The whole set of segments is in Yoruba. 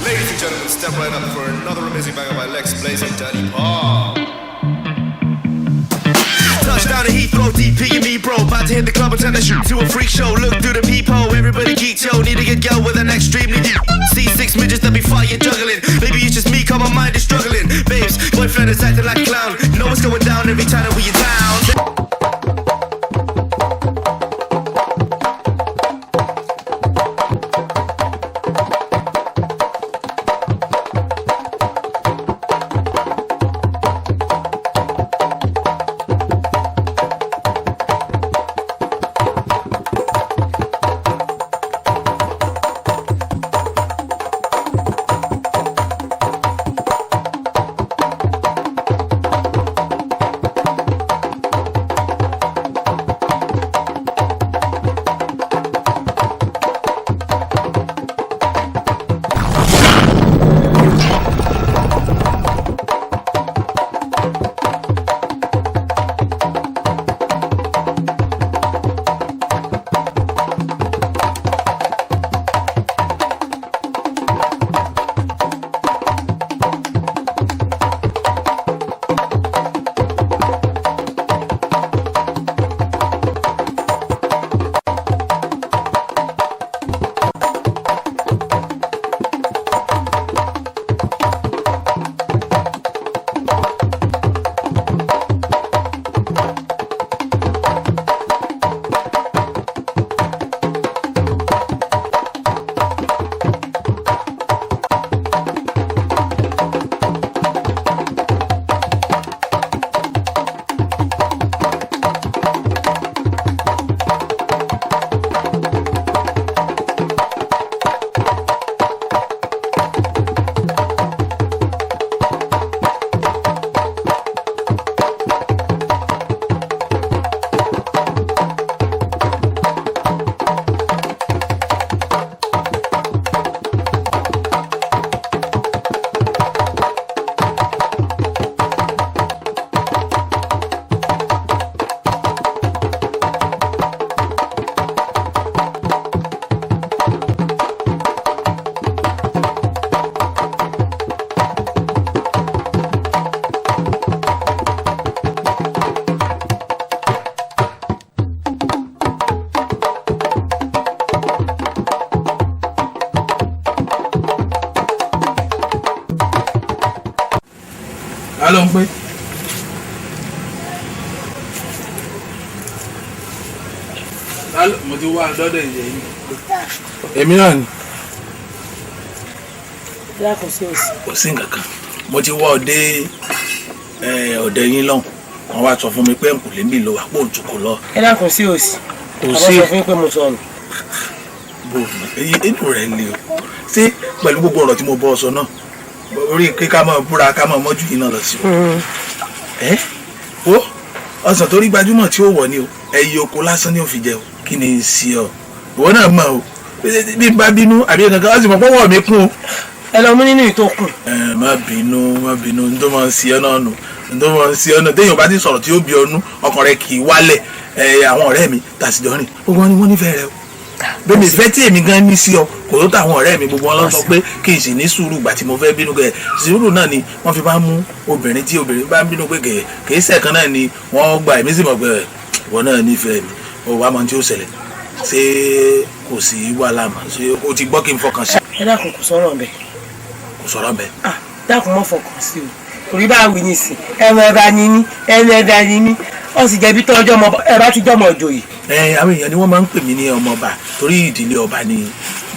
Ladies and gentlemen, step right up for another amazing banger by Lex Blaze and Danny Paul. Touchdown at Heathrow, DP and me, bro. About to hit the club and turn the shit to a freak show. Look through the peephole, everybody geek, yo. Need to get go with an extremely deep. See six midgets that be fire juggling. Maybe it's just me, cause my mind is struggling. Babes, boyfriend is acting like a clown. Know what's going down every time that we in town. Ta ló ń pè? Mo ti wá dọ́dọ̀ ìyẹn yìí. Èmi náà ni. Dákun sí òsì. Kò sí nǹkan kan. Mo ti wá ọdẹ ọ̀dẹ yín lọ́hùn. Wọ́n wá sọ fún mi pé nkùlé mi ló wà pò jùkú lọ. Ẹ dákun sí òsì. Kò Àbọ̀ sí. sọ fún yín pé mo sọnù. Bò èyí inú rẹ̀ le o. Ṣé pẹ̀lú gbogbo ọ̀rọ̀ tí mo bọ́ ọ sọ náà? Orí pé ká máa búra ká máa mọ́jú yìí náà lọ sí o. Ẹ wo ọsàn tó rí gbajúmọ̀ tí ó wọ̀ ni o. Ẹyẹ oko lásán ni ó fi jẹ o. Kí ni í sí ọ? Ìwọ náà mọ̀ o. Bí n bá bínú àbí kankan, ó sì mọ̀ pọ́wọ́ mi kún o. Ẹ lọ mú nínú ìtókùn. Ẹ má bínú, má bínú, n tó máa ń ṣe ọ náà nù, n tó máa ń ṣe ọ náà. Téèyàn bá ti sọ̀rọ̀ tí ó bí ọnú, ọkàn rẹ kì í wálẹ̀. Ẹ àwọn ọ̀rẹ́ mi tàṣìjọ rìn, gbogbo wọn ni wọ́n nífẹ̀ẹ́ rẹ o. Bẹ́ẹ̀ni ìfẹ́ tí èmi gan ní sí ọ kò tó táwọn ọ̀rẹ́ mi gbogbo wọn lọ sọ pé kí n sì ní sùúrù gbà tí mo fẹ́ bínú kẹ. Sùúrù náà ni wọ́n fi bá mú obìnrin tí obìnrin bá ń bínú pé kẹ̀ kì í ṣẹ̀kan náà ni wọ́n gba èmi sì mọ̀ pé ìwọ náà nífẹ̀ẹ́ mi. Ó wàá mọ ohun tí ó ṣẹlẹ̀. Ṣé kò sí wàhálà mọ́? Ṣé o ti gbọ́ kí n fọkàn sí? Ẹ dákun, kò sọ̀rọ̀ ńbẹ̀. Kò sọ̀rọ̀ ńbẹ̀. Ah, dákun mọ́ fọkàn sí o. Orí bá wí nísìn. Ẹran ẹba ni mí, ẹran ẹba ni mí. Ó sì jẹ̀bi tó ọjọ́ ọmọ ẹ bá ti jọmọ òjòyè. Ẹ àwọn èèyàn ni wọ́n máa ń pè mí ní ọmọọba torí ìdílé ọba ni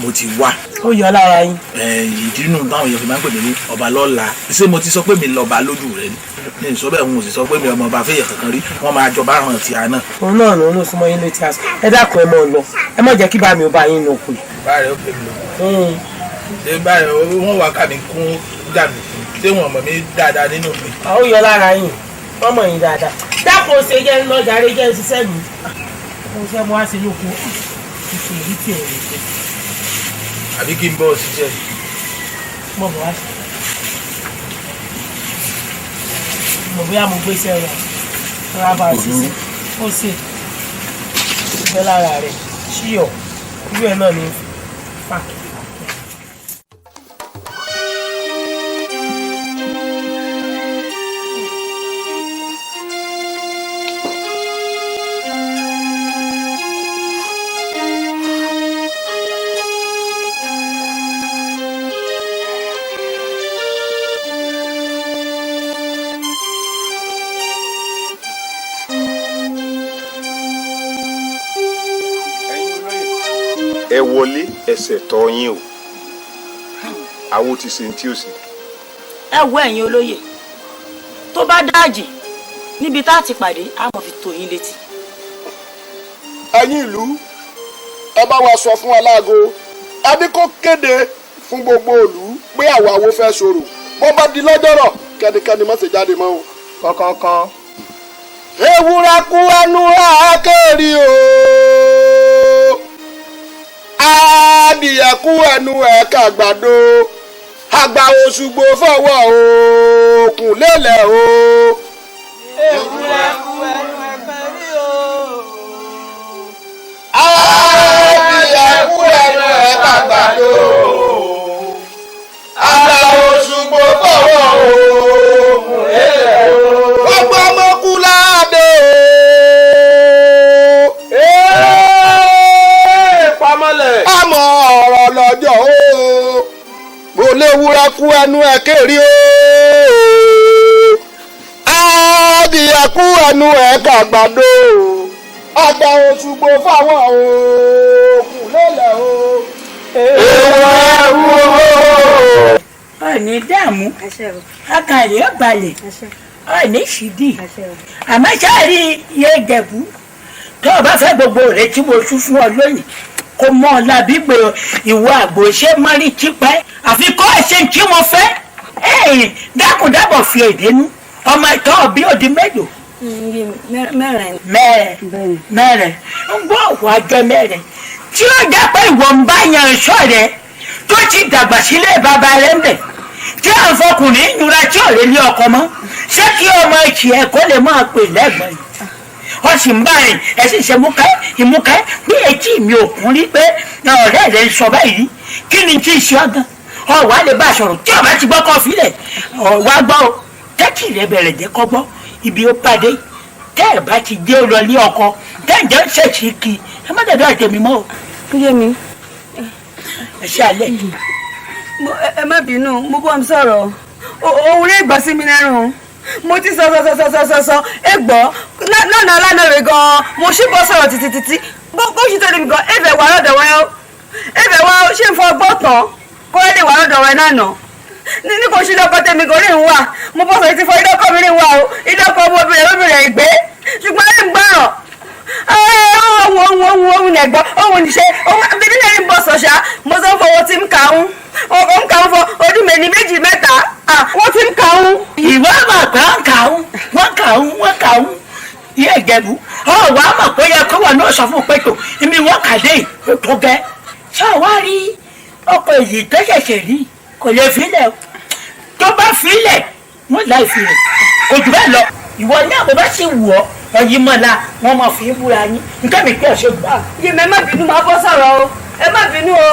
mo ti wá. Ó yọ lára yín. Ẹ ìdí nù táwọn èèyàn fi máa ń pè mí ní ọba lọ́la. Ṣé mo ti sọ pé mi lọ́ba lójú rẹ ni? Mi ò sọ bẹ́ẹ̀, n ò sì sọ pé mi ọmọ ọba fẹ́yẹ̀ kankan rí. Wọ́n máa jọba ràn tí a náà. Òun náà ló súnmọ́ yín létí aṣọ. Ẹ dákun, ẹ mọ̀ lọ. Ẹ má jẹ́ kí bá mi ò bá yín nù kù. Báyọ̀ ó pè mí lọ. Ṣé báyọ̀ wọ́n wá kà mí kún dànù? Ṣé wọ́n mọ̀ mí dáadáa nínú mi? Ó yọ lára yín. Wọ́n mọ̀ yín dáadáa. Dákun, ṣe jẹ́ ń lọ jàre, jẹ́ ń ṣiṣẹ́ mi. Mo fẹ́ mo wá sí lóko. Ìṣe èyí tí ẹ̀ lè ṣe. Àbí kí n bọ́ ọ ṣiṣẹ́? Mo bọ̀ wá sí. Mo bóyá mo gbéṣẹ́ rẹ̀. Rárá bá a ṣiṣẹ́. Ó ṣe. Ìfẹ́ lára rẹ̀. Ṣíyọ̀. Irú ẹ̀ náà ni fàkì. wọlé ẹsẹ̀ tọ́ yín o àwo ti ṣe tí ó ṣe. Ẹ wo ẹ̀yin olóyè, tó bá dáàjì níbi tá a ti pàdé, a mọ̀ fi tó yín létí. Ẹ̀yin ìlú, ẹ bá wa sọ fún aláàgó adé kó kéde fún gbogbo ìlú pé àwa wo fẹ́ sọ̀rọ̀. Bó bá di lọ́jọ́rọ̀, kẹ́nikẹ́ni má ṣe jáde mọ́ o. Kọ̀ọ̀kan. Ewúrẹ́ kú ẹnu àákèrè o, adìyẹ kú ẹnu ẹ̀ka àgbàdo, àgbà Òṣùgbò fọwọ́ òkun lélẹ̀ o. Ewúrẹ́ kú ẹnu ẹ̀ka rí o, adìyẹ kú ẹnu ẹ̀ka àgbàdo, àgbà Òṣùgbò fọwọ́ òkun lélẹ̀ o. Gbogbo ọmọ kú láàdé o. Pamọ́lẹ̀. Àmọ́ ọ̀rọ̀ lọ́jọ́ o, mo léwúrẹ́ kú ẹnu ẹ̀ kéré o, adìyẹ kú ẹnu ẹ̀ kàgbàdo, àgbà Òṣùgbò fáwọn òkú lélẹ̀ o. Ewúrẹ́ kú o. Ọ̀ní dààmú, ọkàn rẹ̀ ó balẹ̀, ọ̀ní ṣìdí. Àmọ́ sáré iye ìjẹ̀bú tó o bá fẹ́ gbogbo rẹ̀ tí mo sún fún ọ lónìí kò mọ ọ làbí pé ìwọ àgbò ṣe mọ́rí tipẹ́ àfi kọ́ ẹ̀ṣẹ̀ tí mo fẹ́. Ẹ̀yìn dákúndábọ̀ fi èdè nú ọmọ ìtọ́ bí òdi mélòó? Mẹ́rin. Mẹ́rin mẹ́rin ń gbọ́ òwò àjọ mẹ́rin tí ó jẹ́ pé ìwọ ń bá yan sọ rẹ tó ti dàgbà sílé bàbá rẹ ń bẹ̀ tí à ń fọkùnrin yúra tí ò lè lé ọkọ mọ́, ṣé kí ọmọ ìtì ẹ̀ kó lè máa pè lẹ́gbọ̀n yìí? Ó sì ń bá rìn, ẹ sì ṣe múkẹ́ ìmúkẹ́ bí etí mi ò kún rí pé ọ̀rẹ́ rẹ ń sọ báyìí. Kí ni tí ń ṣe ọ́ gan? Ọ wàá lè bá a sọ̀rọ̀ tí ọba ti gbọ́ kọ́ fílẹ̀. Ọ wá gbọ́ o, tẹ́tì rẹ bẹ̀rẹ̀ jẹ́ kọ́ gbọ́ ibi ó pàdé. Tẹ́ ẹ̀ bá ti dé lọ lé ọkọ, tẹ́ ẹ̀ jẹ́ ń ṣèṣì kí ẹ má dẹ̀dọ̀ tèmi mọ́ o. Kúyè mi. Ẹ ṣe alẹ́. Ẹ má bínú, mo bọ́ mi sọ̀rọ̀ òun lè gbọ́ sí mi lẹ́rùn. Mo ti sọ sọ sọ sọ sọ sọ ẹ gbọ́ lánàá lánàá rẹ̀ gan-an, mo ṣì bọ́ sọ̀rọ̀ títí títí bó ṣì tó débi gan. Ẹ̀fẹ̀ wà lọ́dọ̀ wa ó, ẹ̀fẹ̀ wà ó ṣé ń fọ gbọ́ tán kó lè wà lọ́dọ̀ wa náà nà ní kò sí lọ́kọ tèmi kò rí ń wà. Mo bọ́ sọ ti fọ ìdọ́kọ mi rí ń wà o, ìdọ́kọ ọmọbìnrin obìnrin ìgbé, ṣùgbọ́n ẹ̀ ń gbọ́ràn ohun ohun ohun ohun nẹ̀gbọ́ ohun níṣẹ́ ohun bíbí lẹ́yìn bọ̀ sọ̀ṣà. Mo sọ fọwọ́ tí ń kà ń ń kà ń fọ ojú mi ní méjì mẹ́ta, wọ́n ti ń kà ń. Ìwọ àmọ̀ pé wọ́n kà ń, wọ́n kà ń, wọ́n kà ń yé ìjẹ̀bú. Ọ̀wọ́ àmọ̀ pé yẹ kó wà náà sọ fún pé tó èmi wọ́n kà dé tó gẹ́. Ṣé wàá rí ọkọ̀ èyí tó ṣẹ̀ṣẹ̀ rí kò lè filẹ̀? Tó bá filẹ̀ wọ́n láì filẹ̀ kò jù bẹ́ẹ̀ lọ. Ìwọ ní àbọ̀ bá sì wù ọ́ ọyìn mọ́la wọ́n máa fi búra yín nǹkan mi pé ọ̀ṣẹ́ gbà. Yèmí, ẹ má bínú, máa bọ́ sọ̀rọ̀ o, ẹ má bínú o,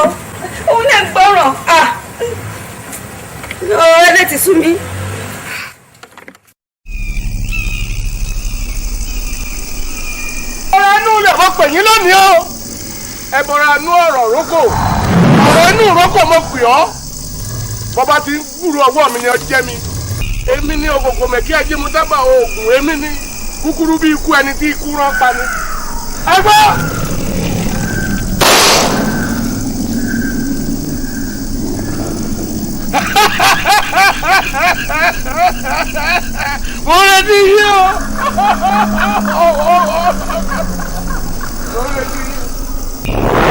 òun náà ń gbọ́ràn ọ ẹ lè ti sú mi. Ọ̀rọ̀ inú rẹ̀ mo pè yín lónìí o, ẹ̀bọ̀rọ̀ àánú ọ̀rọ̀ rókò, ọ̀rọ̀ inú rókò mo pè ọ́. Bọ́ba ti ń gbúrò ọwọ́ mi ni ọ jẹ́ mi. Èmi ní ògògò mẹ́kí ẹjí mu dábàá oògùn. Èmi ní kúkúrú bí ikú ẹni tí ikú rán pa ni. Ẹ gbọ́. Mo retí yín o. Mo retí yín.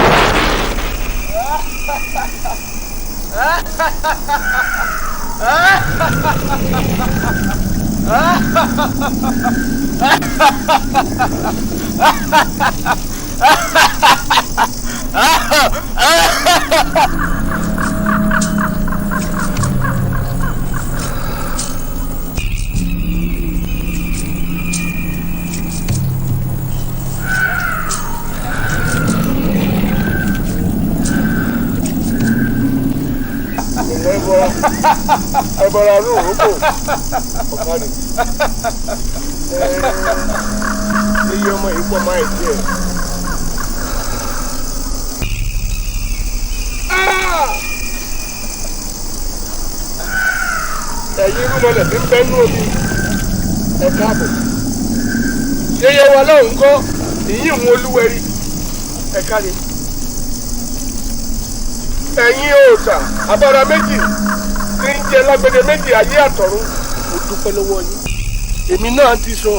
Ẹbọra inú òrókò ọ̀kadì iye ọmọ yìí pọ̀ máa díẹ̀. Ẹ̀yin irúmọlẹ̀ tí ń bẹ́ nú omi, ẹ káàbọ̀. Yẹyẹ wa lọ́hùn kọ́ ìyín òun olúwẹ̀rí, ẹ káre. Ẹ̀yin òòṣà abára méjì tí ń jẹ lágbede méjì ayé àtọ̀run, mo dúpẹ́ lọ́wọ́ yín. Èmi náà ti sọ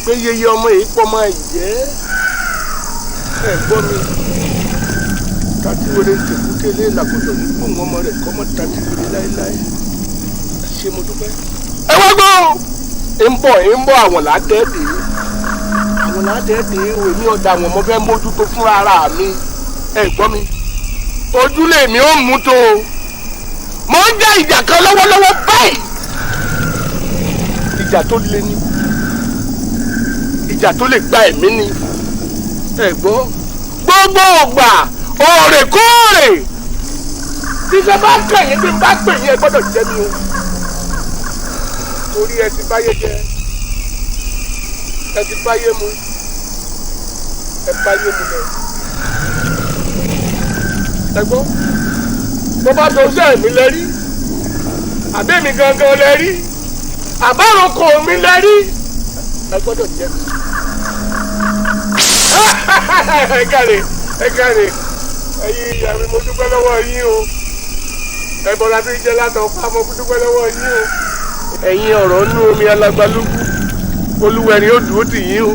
pé yeye ọmọ yìí pọ̀ máa jẹ́. Ẹ gbọ́ mi, tatiwere tèkútélé làkòtò ní gbóhùn ọmọ rẹ̀ kọ́mọ tatiwere láéláé. Ṣé mo dúpẹ́. Ẹ wá gbọ́ o, ń bọ̀ àwọn làádẹ́ẹ̀dẹ́, àwọn làádẹ́ẹ̀dẹ́ o. Èmi ọ̀dà àwọn ọmọ fẹ́ mójútó fúnra ara mi. Ẹ gbọ́ mi, ojúlé mi ò mú tó o. Mo ń ja ìjà kan lọ́wọ́lọ́wọ́ báyìí, ìjà tó le ni, ìjà tó lè gba ẹ̀mí ni. Ẹ gbọ́, gbogbo ògbà òrèkóòrè tí ṣe bá kàn yín, bí n bá pè yín, ẹ gbọ́dọ̀ jẹ́ mi o, torí ẹ ti báyé jẹ, ẹ ti báyé mu, ẹ báyé mu lọ. Ẹ gbọ́, bó bá sọ iṣẹ́ mi lẹ rí, àbí mi gangan lẹ rí, àbárokò mi lẹ rí, ẹ gbọ́dọ̀ jẹ́ mi. Ẹ káre, ẹ káre, ẹ̀yin ìyá mi, mo dúpẹ́ lọ́wọ́ yín o. Ẹ bọ́lá tó ń jẹ́ látọ̀ pa, mo dúpẹ́ lọ́wọ́ yín o. Ẹ̀yin ọ̀rọ̀ nú omi alágbálúgbú, olúwẹ̀rí ó dúró tì yín o.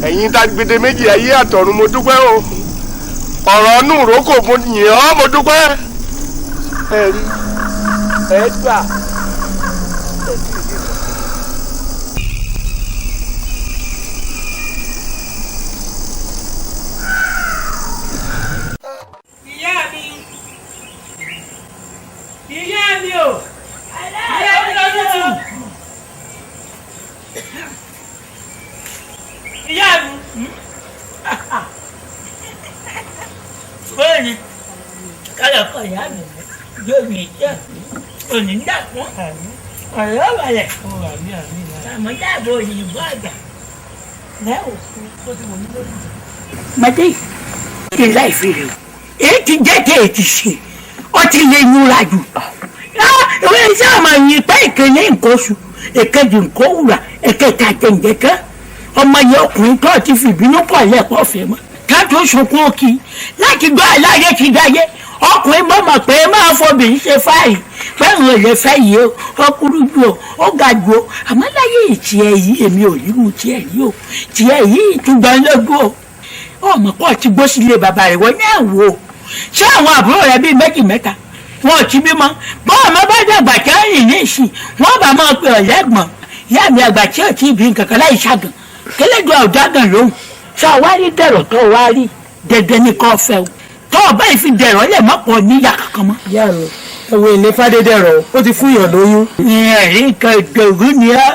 Ẹ̀yin tágbede méjì ayé àtọ̀run, mo dúpẹ́ o. Ọ̀rọ̀ nù rókò, mo yìn ọ́, mo dúpẹ́. Ẹ rí ẹ gbà ẹ tí ì rí. Ìyá mi, ìyá mi o, ìyá mi lọ́dún tù. Ìyá mi. Bẹ́ẹ̀ni, kálọ̀ kọ ìyá mi yóò mi jẹ́ òní dàkún ọ̀rọ̀ balẹ̀, àmọ́ dáàbò òyìnbó àgbà lẹ́wọ̀. Mọ̀tẹ́ ti láìfi rẹ̀ o, èyí ti jẹ́ kí èyí ti ṣe, ó ti lè múra jù. Ìwé iṣẹ́ àmọ̀ yìí pé ìkíní nǹkan oṣù, èkejì nǹkan òwúrà, èkẹta jẹ̀ǹjẹ̀ kan, ọmọ yẹn ọkùnrin tó ti fìbínú pọ̀ lẹ́ẹ̀kọ́ fẹ́ mọ́ ká tó sunkún òkì láti gbọ́ aláyé ti dáyé. Ọkùnrin mọ̀ mọ̀ pé máa fọbìnrin ṣe fáàrí pẹ́ẹ́rù ò lè fẹ́ yìí o, ó kúrú jù o, ó ga jù o. Àmọ́ láyé tiẹ̀ yìí, èmi ò ríru tiẹ̀ yìí o. Tiẹ̀ yìí tún gbọ́n lójú o. Ọmọ pọ̀ ti gbó sílé bàbá rẹ̀, wọ́n náà wò ó. Ṣé àwọn àbúrò rẹ̀ bíi méjì mẹ́ta wọn ò ti bímọ? Bọ́ọ̀ ọmọ bá dàgbà tí wọ́n rìn ní ìsìn, wọ́n bá máa pe ọ̀lẹ́gbọ̀n ìyá mi àgbà tí ò tí ì bí nǹkan kan láì ṣàgàn kélédùn ọ̀dàgàn lóhùn. Sọ wá rí dẹ̀rọ̀ tó wá rí dẹ̀dẹ̀ ní kò fẹ́ o, tó o báyìí fi dẹ̀rọ̀ lẹ̀ mọ́pọ̀ níyà kankan mọ́. Ìyá mi, ẹ̀wọ̀n ilé fàdédẹ̀rọ̀ ó ti fún yàn lóyún. Ẹ̀rí nǹkan ìdòwú ni ọ́,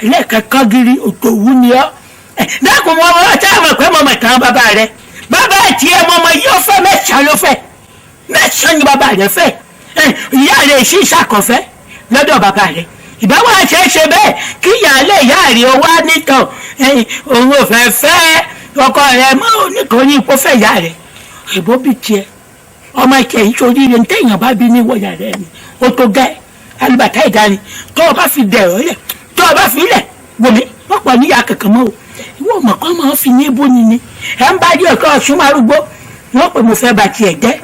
ẹlẹ́ẹ̀kẹ́kọ́ gírí òtòwú ni ọ́. Dákun, mọ́ ọmọ tá a mọ̀ pé mo mọ̀ tán bàbá rẹ̀, bàbá tiẹ̀ mọ́ ọmọ yóò fẹ́ mẹ́sàn-án ló fẹ́, mẹ́sàn-án ni bàbá rẹ̀ fẹ́. Ìyá rẹ̀ sì ṣàkọ́fẹ́ lọ́dọ̀ bàbá rẹ̀. Ìbáwọ̀ àṣẹ ṣe bẹ́ẹ̀ kí ìyáálé ìyá rẹ̀ ó wá nìkan, òun ò fẹ́ fẹ́ ọkọ rẹ̀ mọ́, oníkan ní ipò fẹ́ ìyá rẹ̀. Ìbò bí tiẹ̀ ọmọ ìkẹ́ yìí sórí rẹ̀ ntẹ̀yàn bá bí ní wọ̀nyà rẹ̀ ni ó tó gẹ́ alùbàtà ìdáni. Tó o bá fi dẹ̀rọ̀ lẹ̀, tó o bá fi lẹ̀ wòmí wọ́n pọ̀ níyà kankan mọ́ o. Ìwọ ọmọ kan máa ń fi ní ibú ni ni ẹ̀ ń bá dé ọ̀kọ́ ọ̀ṣun arúgbó wọ́n pè mo fẹ́ ba tiẹ̀ jẹ́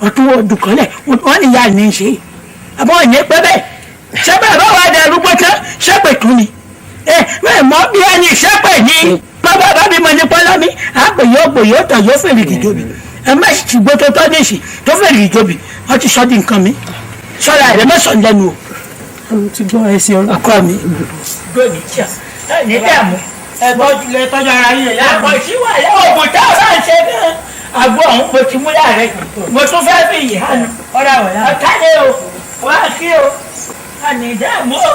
ọ̀tún ọdún lẹ̀ wọ́n ní ìyá ní í ṣe àbọ̀ òní pẹ́ bẹ́ẹ̀ sẹ́pẹ̀ bá wà dé arúgbó tán sẹ́pẹ̀ tún ni ẹ ẹ mọ bí ẹni sẹ́pẹ̀ ní bàbá bá bí mo ní pọ́nlọ́mí àpè yóò gbò yóò tàn yóò fèrè gìjọbi. Ẹ má sì gbó tó tọ́ níṣì tó fèrè gìjọbi, wọ́n ti sọ di nǹkan mi sọ́ra rẹ̀ mọ́sàn lẹ́nu o. Mo ti gbọ́, ẹ ṣeun. Ọkọ mi. Gbòòní tíà ẹ ní dààmú. Ẹ bọ́ lẹ tọ́jú ara yín lẹ láàbọ̀. Àpò sí wàhálà òògùn tá a bá ń ṣe gan. Àgbo ọ̀hún mo ti mú láàrẹ̀, mo tún fẹ́ fi yìí hánu. Ọ̀rọ̀ àwọ̀ yá. Ọ̀tá-lé o, wá kí o, àní ìdààmú o.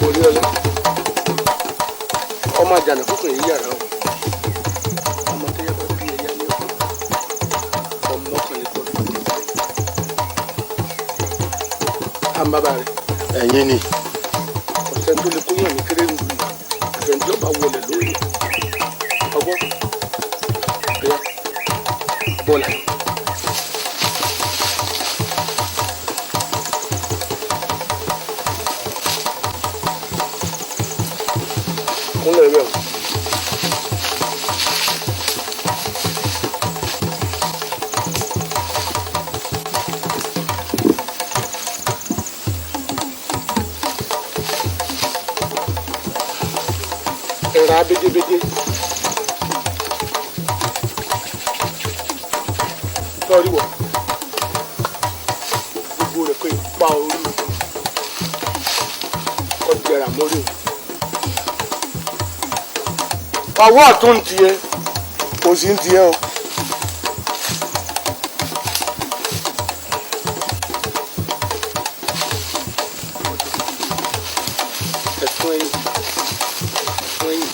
Orí ọlá, ọmọ àjànà kúkú yìí yàrá o, ọmọ tó yẹ bá bí ẹyá ní ọkọ ọmọ kan lè gbọ́dọ̀ à ń bàbá rẹ. Ẹ̀yin ni. Sẹ́ni tó lè kó yàn ní kéré nù yìí, àfẹnjọ́ bá wọlé lórí ọgbọ́n ọ̀yá bọ́ọ̀lù. Kúnlẹ̀ rẹ̀ o. Ẹ̀rọ abéjébéjé. Sọ́ọ́rí wọ̀. Gbogbo rẹ̀ kò ì pa orí. Kọ́ jẹrà mórí o. Ọwọ́ ọ̀tún ń tiẹ̀, òsì ń tiẹ̀ o. Ẹ̀sùn ẹ̀yìn, ẹ̀sùn ẹ̀yìn.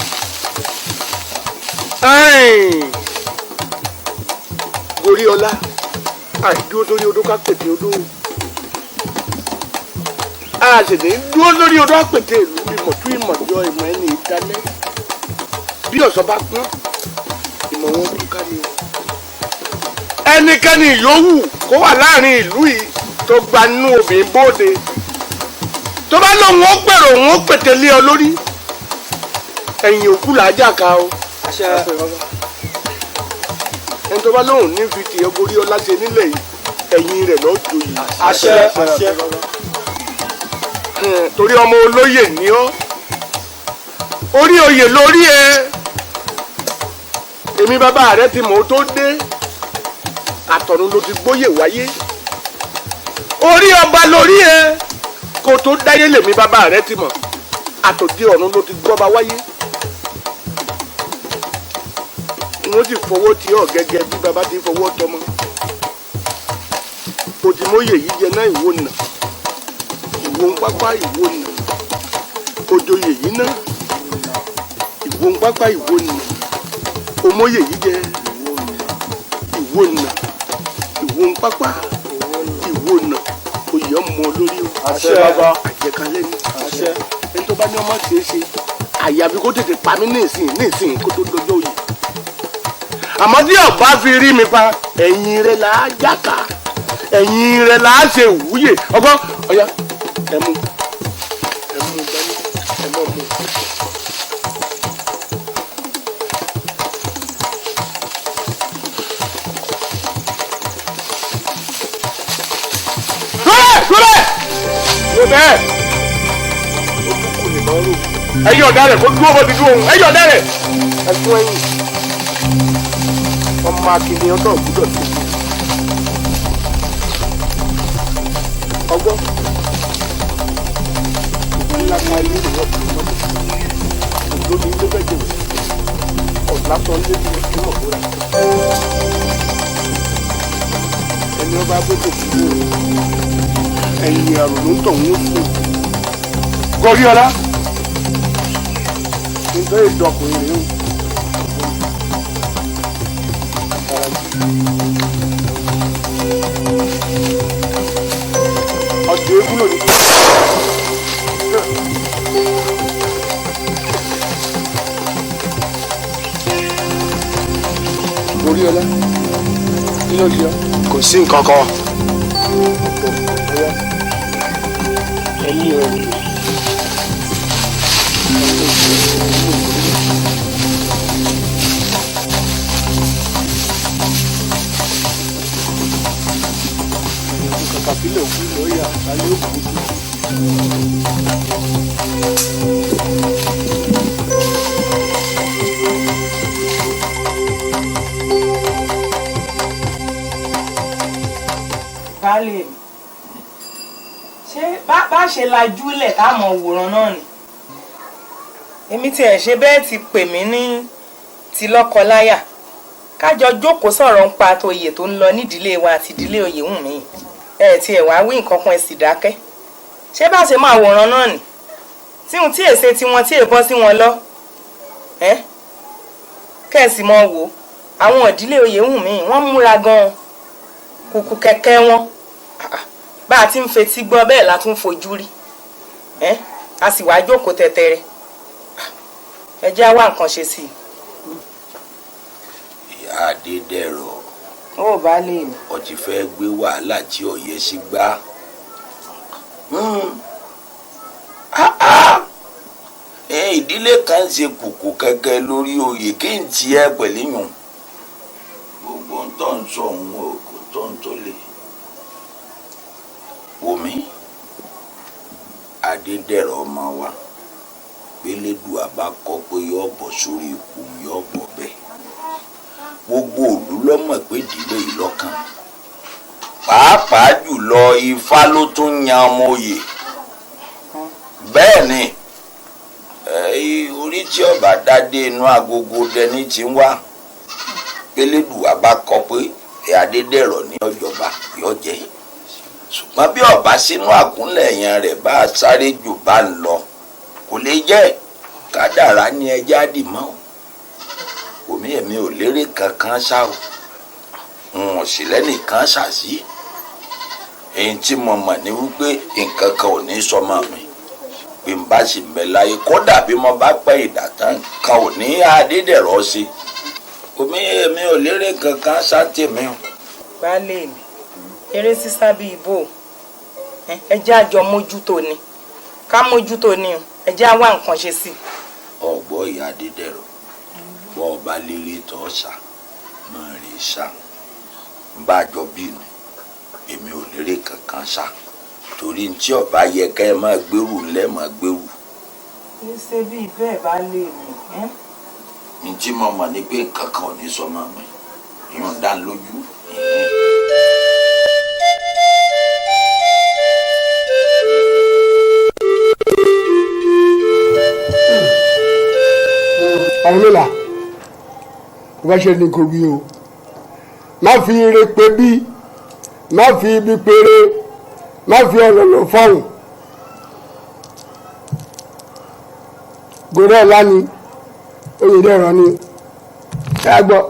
Ẹ̀yìn! Goríọlá, àìdúró sórí odó ká pètè odó. A sì ní dúró lórí odó àpètè ìlú ìmọ̀ tún ìmọ̀ jọ ìmọ̀ ẹni ìdálẹ́. Bí ọ̀sán bá kún, ìmọ̀ wọn kú ká ní o. Ẹnikẹ́ni yòówù kó wà láàrin ìlú yìí tó gba inú obìnrin bóde. Tó bá lóun ó pèrò òun ó pètè lé ọ lórí. Ẹ̀yìn òkú là á jà ká o. Ẹni tó bá lóun ní fi tìyẹ Goríọlá ṣe nílẹ̀ yìí, ẹ̀yìn rẹ̀ lọ́ọ́ joyè. Àṣẹ, àṣẹ. Torí ọmọ olóyè ni ọ́. Orí oyè lórí ẹ. Èmi bàbá rẹ ti mọ̀ ó tó dé. Àtọ̀run ló ti gbóyè wáyé. Orí ọba lórí ẹ. Kó tó dáyé lèmi bàbá rẹ ti mọ̀. Àtòdí ọ̀run ló ti gbọ́ba wáyé. Wọ́n sì fọwọ́ tí ọ̀ gẹ́gẹ́ bí bàbá ti fọwọ́ tọmọ. Òdìmóyè yìí jẹ náà ìwọ nà. Ìwọ ń pápá ìwọ nà. Òjòyè yìí ná. Ìwọ ń pápá ìwọ nà. Òmóyè yìí jẹ ìwọ nà. Ìwọ ń pápá ìwọ nà. Oyè ọmọ lórí o. Àṣẹ bàbá. Àjẹkálẹ̀ ni. Àṣẹ. Ẹni tó bá ní ọmọ ṣeé ṣe. Àyàfi kó tètè pa mí nísìnyí nísìnyí kó tó dọjọ́ oyè. Àmọ́ tí ọba fi rí mi pa, ẹ̀yìn rẹ̀ là á jàkà, ẹ̀yìn rẹ̀ là á ṣe ìwúyè. Ọgbọ́n ọ̀yá ẹ mú ẹ mú dání ẹ mọ̀ mú. Dúró dúró wo bẹ́ẹ̀ ó tún kù nìkan rò. Ẹ̀yin ọ̀dà rẹ̀ kó dúró bó ti dúró òun. Ẹ̀yin ọ̀dà rẹ̀ ẹ fún ẹ̀yìn. Ọmọ akíní ọdọ gbúdọ̀ tó ọgbọ́n ńlá ká ilé ìwọ òdòdó ilé bẹ́ẹ̀ jẹ̀wẹ̀ ọ̀làtọ̀ ilé ìwọ tí mọ̀ kóra ẹni ọba gbọ́dọ̀ kúrò ẹ̀yìn àrùn ló ń tọ̀ ń sùn. Goríọlá nítorí ìdọkùnrin rèé o. Ọjọ́ eégún lòdì. Goríọlá, kí ló ṣe ọ́? Kò sí nǹkan kan. Ọ̀yá, ẹ mú ẹrù. Kàkà kílẹ̀ òkú lọ́ọ̀yà alẹ́ òkú ojú. Baálé mi, ṣé bá ṣe lajú lẹ̀ táwọn òwòrán náà ni? Èmi tiẹ̀ ṣe bẹ́ẹ̀ ti pè mí ní ti lọ́kọ-láyà kájọ jókòó sọ̀rọ̀ ń pa àtòyè tó ń lọ nídìílé wa àti ìdílé Oyèwùnmí. Ẹ tiẹ̀ wá wí nǹkan kan ẹ sì dákẹ́. Ṣé bá ṣe máa wòran náà ni? Tíhun tí èsè tiwọn tí èbọ́ sí wọn lọ. Ẹ kẹ́ẹ̀sì mọ wò àwọn ìdílé Oyèwùnmí wọ́n múra gan-an kùkù kẹ̀kẹ́ wọn. Bá a ti ń fetí gbọ́ bẹ́ẹ̀ la tún fojú rí. Ẹ A sì wá jókòó tẹ̀tẹ̀rẹ̀. Ẹ jẹ́ á wá nǹkan ṣe sí i. Ìyá Adédẹ̀rọ̀. Ó baálé mi. Ó ti fẹ́ gbé wàhálà tí ò yẹ sí gbá. Ìdílé kan ṣe kùkù kẹ̀kẹ́ lórí oyè kí n tiẹ̀ pẹ̀lú yùn. Gbogbo ń tọ́ ń sọ òun o kò tọ́ ń tó lè. Wòmí, Adédẹ̀rọ̀ ọmọ wa, Pélédùà bá kọ́ pé yóò bọ̀ sórí ipò yóò bọ̀ bẹ́ẹ̀. Gbogbo òlú lọ́mọ̀ pé ìdílé yìí lọ́kàn. Pàápàá jùlọ Ifá ló tún yan ọmọ oyè. Bẹ́ẹ̀ ni orí tí ọba dádé inú agogo dẹni ti ń wá. Pélédùà bá kọ pé Adédẹ̀rọ̀ ní ọjọba yóò jẹ́. Ṣùgbọ́n bí ọba sínú àkúnlẹ̀ yẹn rẹ̀ bá sáré jù bá ń lọ kò lè jẹ́. Kádàrá ni ẹja dì mọ́ o. Omi ẹ̀mí ò lérè kankan ṣá o, n ò sì lẹ́nìkan ṣàṣì. Èyí tí mo mọ̀ ní wípé nǹkan kan ò ní sọmọ mi bí n bá sì ń bẹ láyé, kódà bí mo bá pẹ́ ìdàtàn kan ò ní Adédẹ̀rọ̀ sí. Omi ẹ̀mí ò lérè kankan ṣá tèmi o. Baálé mi, eré sísá bíi ibo, ẹ jẹ́ àjọ mójútó ni, ká mójútó ni o, ẹ jẹ́ á wá nǹkan ṣe sí i. Ọ̀gbọ́ ìyá Adédẹ̀rọ̀, bọ́ ọba lérè tọ́ ṣá máa rí ṣá ń bá jọ bí mi, èmi ò lérè kankan ṣá, torí tí ọba yẹ ká ẹ máa gbèrú ńlẹ́ máa gbèrú. Ní ṣe bíi bẹ́ẹ̀ baálé mi. Ní tí mo mọ̀ ni pé nǹkan kan ò ní sọmọ mi, ìyọ̀n dá lójú. Ọ̀rúnmìlà, kò bá ṣe ní kò wí o. Má fi ire pé bí, má fi ibi péré, má fi ọ̀nà lọ fọ́hùn. Gòrò ọ̀la ni Oyèdèrán ni ẹ gbọ́.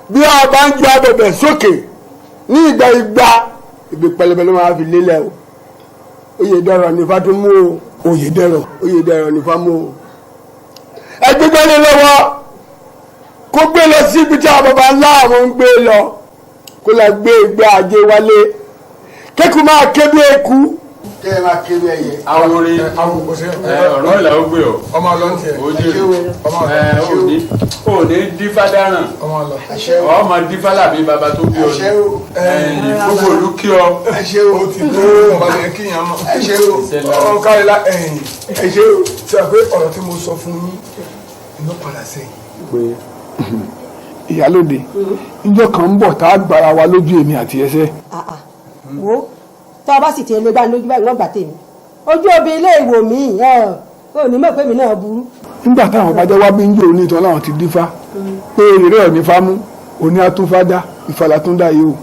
Bí a bá ń ju abẹ̀bẹ̀ sókè ní ìgbà ìgbà, ibi pẹlẹbẹ ló máa fi lélẹ̀ o. Oyèdèrán ní Fátúmú o. Oyèdèrán, Oyèdèrán ní Fámú o. Ẹ gbégbé lé lọ́wọ́ kó gbé lọ sí ibi tí àwọn baba ńlá àwọn ń gbé lọ, kó lọ gbé ìgbé ajé wálé, kéku máa ké bí eku. Kẹ́ ẹ máa ké bí ẹyẹ. Awore ọ̀rọ̀ ìlà ó gbé ọ. Ọmọ ọlọ́run tiẹ̀. Ó jèrè ò ní dífá dáràn. Ọmọ dífá làbí baba tó bí ọ ní. Gbogbo olú kí ọ. Ẹ ṣé o ti tó ọba lè kíyàn mọ. Ẹ ṣé o ọ̀rọ̀ kárí la ẹ̀yìn. Ẹ ṣé o ṣe àpé ọ̀rọ̀ tí mo sọ fún yín iná padà sẹ́yìn. Ìyálóde, níjọ́ kan ń bọ̀ tá a gbára wa lójú èmi àti ẹsẹ̀. Wo tó o bá sì ti lè gbá lójú báyìí wọ́n gbà tèmi ojú obì ilé ìwò mi ò ní mọ̀ pé mi náà burú. Nígbà táwọn bá jẹ́ wá bí ń jò ní ìtàn láwọn ti dífá pé èrè ò ní fámú òní àtúnfádá ìfàlàtúndà yìí o,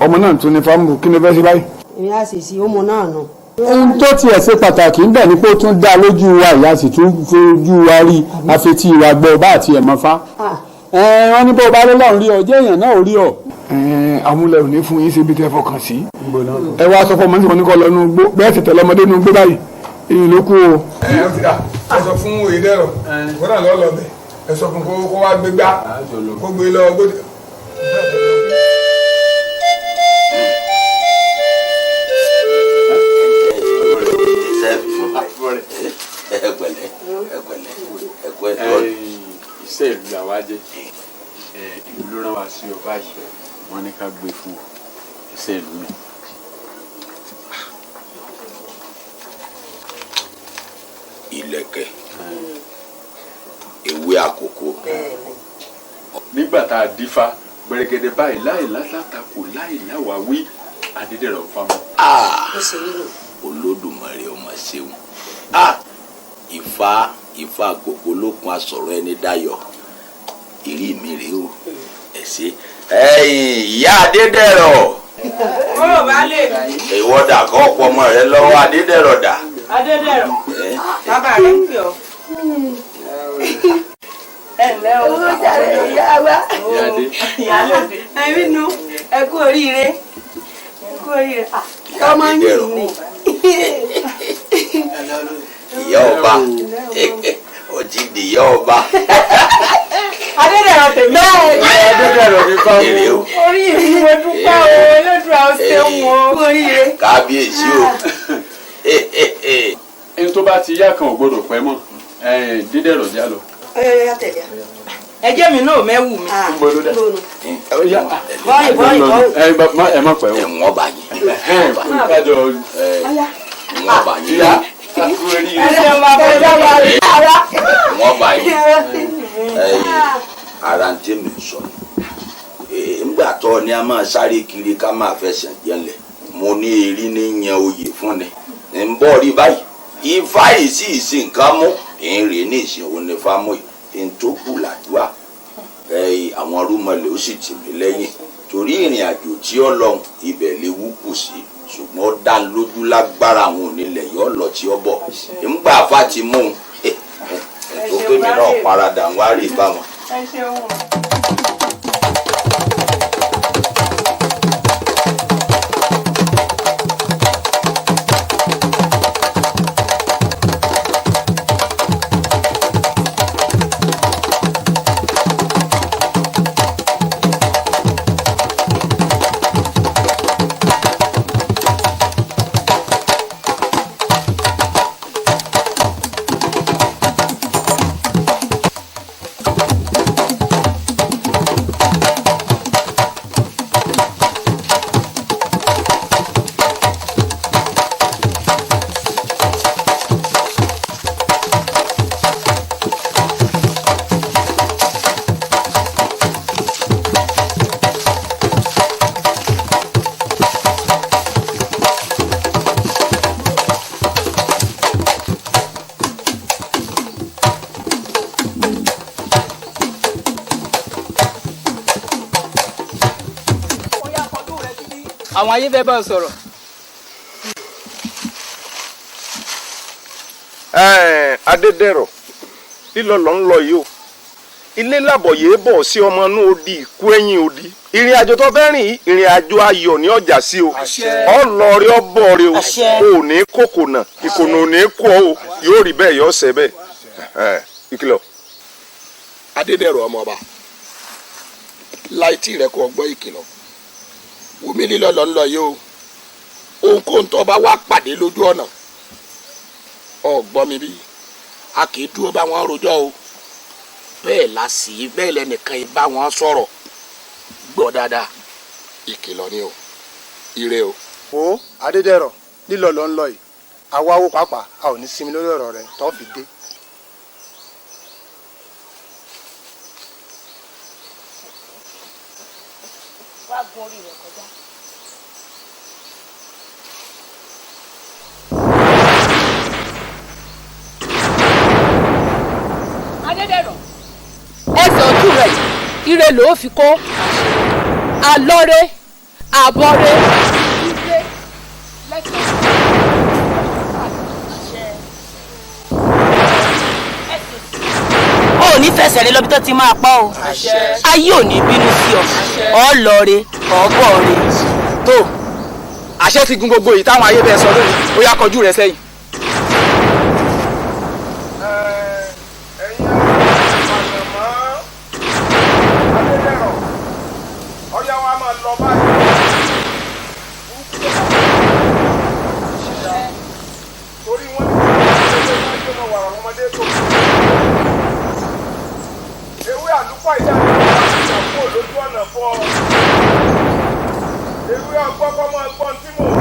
ọmọ náà tún ní fámú, kí ni fẹ́ ṣe báyìí. Èmi á sì sí ọmọ náà nù. Ohun tó tiẹ̀ ṣe pàtàkì ń bẹ̀ ni pé ó tún dá lójú wa, ìyá sì tún fojú wa rí àfetí wa gbọ́ bá àti ẹ̀mọ́ fá. Wọ́n ní bó bá lọ́lọ́run rí ọ, jẹ́ èèyàn náà ò rí ọ. Amúlẹ̀ ò ní fún yín síbi tẹ́ fọkàn sí. Ẹ wá sọ fún ọmọ nígbà oníkọ́ lọ nú gbó bẹ́ẹ̀ sì tẹ̀lé ọmọdé nú gbó báyìí èyí ló kú o. Ẹ ẹ sọ fún Oyèdèrán kó náà lọ́ọ́ lọ bẹ̀, ẹ sọ fún kó wá gbé gbá kó gbé lọ gbó. Iṣẹ́ ìlú làwa jẹ́, ìlú ló rán wa sí ọ báyìí, wọ́n ní ká gbé fún ọ iṣẹ́ ìlú mi. Ìlẹ̀kẹ̀ ewé àkókò. Nígbà tá a dífá gbẹrẹgẹdẹ báyìí láì látàkò láì láwàwí Adédèrán fámọ. Olódùmarè ọmọ ṣeun, Ifá Ifá àkókò lókun asọ̀rọ̀ ẹni dayọ̀, ìrí mi rèé o, ẹ ṣé. Ẹ̀yin ìyá Adédèrán. Ó baálé mi. Ìwọ dà kọ́ ọ̀pọ̀ ọmọ rẹ lọ́wọ́ Adédèrán dà. Adédèrán, bàbá rẹ ń pè ọ́. Ẹ ǹlẹ́ o. Owó jàre ìyá wa. Ìyálóde. Ẹ̀mí nu, ẹ kú oríire. Ẹ kú oríire ọmọ yìí ni. Ìyá ọba, ọtí di ìyá ọba. Adédèrò tèmi. Adédèrò mi kọ́ mú. Orí mi mo dúpẹ́ o, Elédùà ó ṣeun o. Oríire. Kábíyèsí o. Ẹni tó bá ti yá kan ò gbọdọ̀ pẹ́ mọ́. Dídẹ̀rọ̀ já lọ. Ọyọ tẹ̀lé. Ẹ jẹ́ mi náà mẹ́wù mi. Ń bọ̀ ló dá. Bọ́ọ̀yì bọ́ọ̀yì bọ́ọ̀yì. Ẹ má pẹ́ o. Ẹ̀wọ̀n bá yín. Kájọ. Ẹ̀wọ̀n bá yín. Ìyá. Ẹ ṣeun bàbá ọjọ́ wa rí ara. Ẹ̀wọ̀n bá yín. Ara ń tẹ́ mi sọ ńgbà tó ni a máa sáré kiri ká máa fẹsẹ̀ jẹlẹ̀, mo ní erí ní yan oyè fún ni ń bọ̀ rí báyìí. Ifá yìí sì sí nǹkan mú ìrìn ní ìsìn òun ní fámú yìí ń tó kù làdúrà. Àwọn rúmọlẹ̀ ó sì tì mí lẹ́yìn torí ìrìn àjò tí ó lọ ibẹ̀ léwu kù sí, ṣùgbọ́n ó dá lójú lágbára àwọn onílẹ̀ yóò lọ tí ó bọ̀ ńgbà fá ti mú un tó pé mi náà paradà ń wá rí báwọn. Ẹ ṣeun. Àwọn ayé fẹ́ bá ọ sọ̀rọ̀. Adédèrò, lílọ lọ ń lọ yìí o. Ilé làbọ̀ yìí bọ̀ sí ọmọ inú odi ìkú ẹ̀yìn odi. Ìrìn àjò tó fẹ́ rìn yìí, ìrìn àjò ayọ̀ ní ọjà sí o. Ọ lọ rí ọ bọ̀ rí o. O ò ní kòkònà, ìkònà ò ní kú ọ o. Yóò rí bẹ́ẹ̀, yóò ṣẹ bẹ́ẹ̀. Ìkìlọ̀. Adédèrò ọmọ ọba, láì tí rẹ kò gbọ́ ìkìlọ̀. Wùmí lílọ lọ ń lọ yìí o. Ohunkóhun tó bá wá pàdé lójú ọ̀nà, ọ̀gbọ́n mi bí a kì í dúró bá wọn rojọ́ o. Bẹ́ẹ̀ la sì bẹ́ẹ̀ lẹ́nìkan yìí bá wọn sọ̀rọ̀. Gbọ́ dáadáa, ìkìlọ̀ ni o. Ire o. O Adédèrò, lílọ lọ ń lọ yìí, àwa wo pàápàá a ò ní sinmi lórí ọ̀rọ̀ rẹ tó fi dé. Wá gun orí rẹ̀ kọjá. Adédèrò, ẹsẹ̀ ojú rẹ̀ ire ló fi kó alọ́rẹ́ àbọ̀rẹ́ ire lẹ́sẹ̀. O ò ní fẹsẹ̀ rẹ lọ́bi tó ti máa pa o. Ayé ò ní bínú sí ọ. Ọ lọ re, ọ bọ̀ re. Tó àṣẹ ti gun gbogbo èyí táwọn ayé bẹ́ẹ̀ sọ lónìí, ó yá kọjú rẹ sẹ́yìn. Ewé ọgbọ́n kọ́ mọ́ ẹgbọ́n tí mò ń.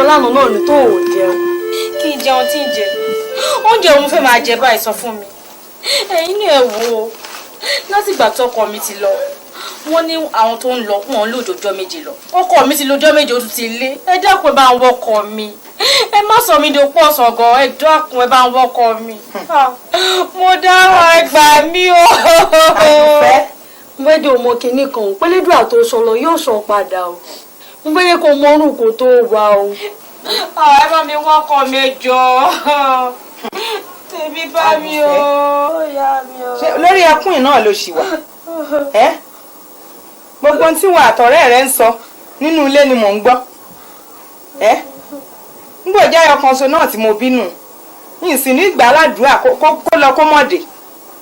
lánàá náà ni tó ò jẹun. Kí n jẹun tí ń jẹ, oúnjẹ òun fẹ́ máa jẹ báyìí, sọ fún mi. Ẹ̀yin ni ẹ wò ó, látìgbà tọkọ mi ti lọ, wọ́n ní àwọn tó ń lọ wọn ń lò jọjọ́ 7 lọ. Ọkọ mi ti lọ́jọ́ 7, ó tún ti lé. Ẹ dákun, ẹ bá ń wọkọ mi. Ẹ má sọ mi di opó ọ̀sán gan. Ẹ dákun, ẹ bá ń wọkọ mi. Mo dára, ẹ gbà mí o. Mo fẹ́ jẹ́ ọmọ kìíní kan ò pélédùà tó sọ lọ yóò sọ padà o. Mo fẹ́ yẹ kó mọ orú kò tó wà o. Ẹ bá mi wọkọ mi jọ, tèmi bá mi o. Lórí ẹkún yìí náà ló ṣì wà. Ẹ gbogbo ohun tí wọn àtọ̀rẹ́ rẹ ń sọ nínú ilé ni mò ń gbọ́. Ẹ ngbò jẹ́ ọkàn so náà tí mo bínú yìí sì ní ìgbà aládùúrà kó lọ kó mọ̀dé,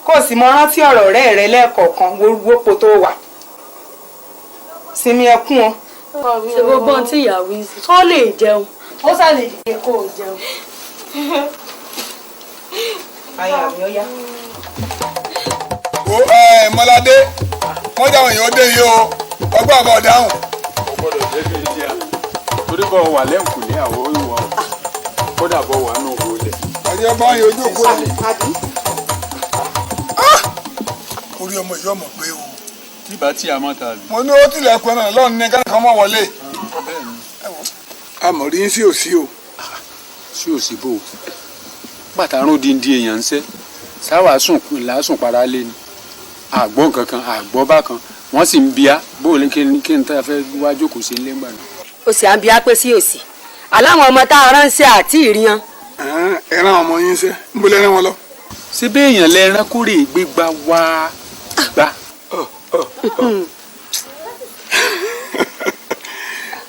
kó o sì mọ rántí ọ̀rọ̀ ọ̀rẹ́ rẹ lẹ́ẹ̀kọ̀ọ̀kan wọ́pọ̀ tó wà. Sinmi ẹkún o. Ṣe gbogbo ohun tí ìyàwó ń sọ tó lè jẹun, ó sá lè dìde kó o jẹun. Aya mi ó yá. O ẹ Mọ́ládé, wọ́n jáwọn èèyàn dé yìí o, ọgbọ́n àbọ̀ dáhùn. O gbọ́dọ̀ jẹ́ kí n jẹ́ à, torí bọ́ wà lẹ́ǹkùlé àwọn ìwà kódà bọ́ wà nù wọlé. Ọjọ́ bá yẹn ojú òkú rẹ̀. Orí ọmọ yìí ọmọ pé o. Tí bá tí a mọ̀ ta lù. Mo ní ó tilẹ̀kùn náà lọ́run ní kákan mọ́ wọlé. Àmọ̀ rí sí òsì o. Sí òsì bò ó, pàtàkùn díndín èèyàn ń sẹ́ sáwà sùn lásùn para lé ni àgbọ̀ kankan àgbọ̀ bákan wọ́n sì ń bíá bó o ní kí n tá a fẹ́ wá jókòó sí ilé ńgbà náà. O sì à ń bíá pé sí òsì aláwọn ọmọ tá a ránṣẹ́ àti ìríyan. Ẹ rán ọmọ yín ṣe ń bolẹ́ rán wọn lọ. Ṣé béèyàn lẹ rán kórè gbégbá wá gbá.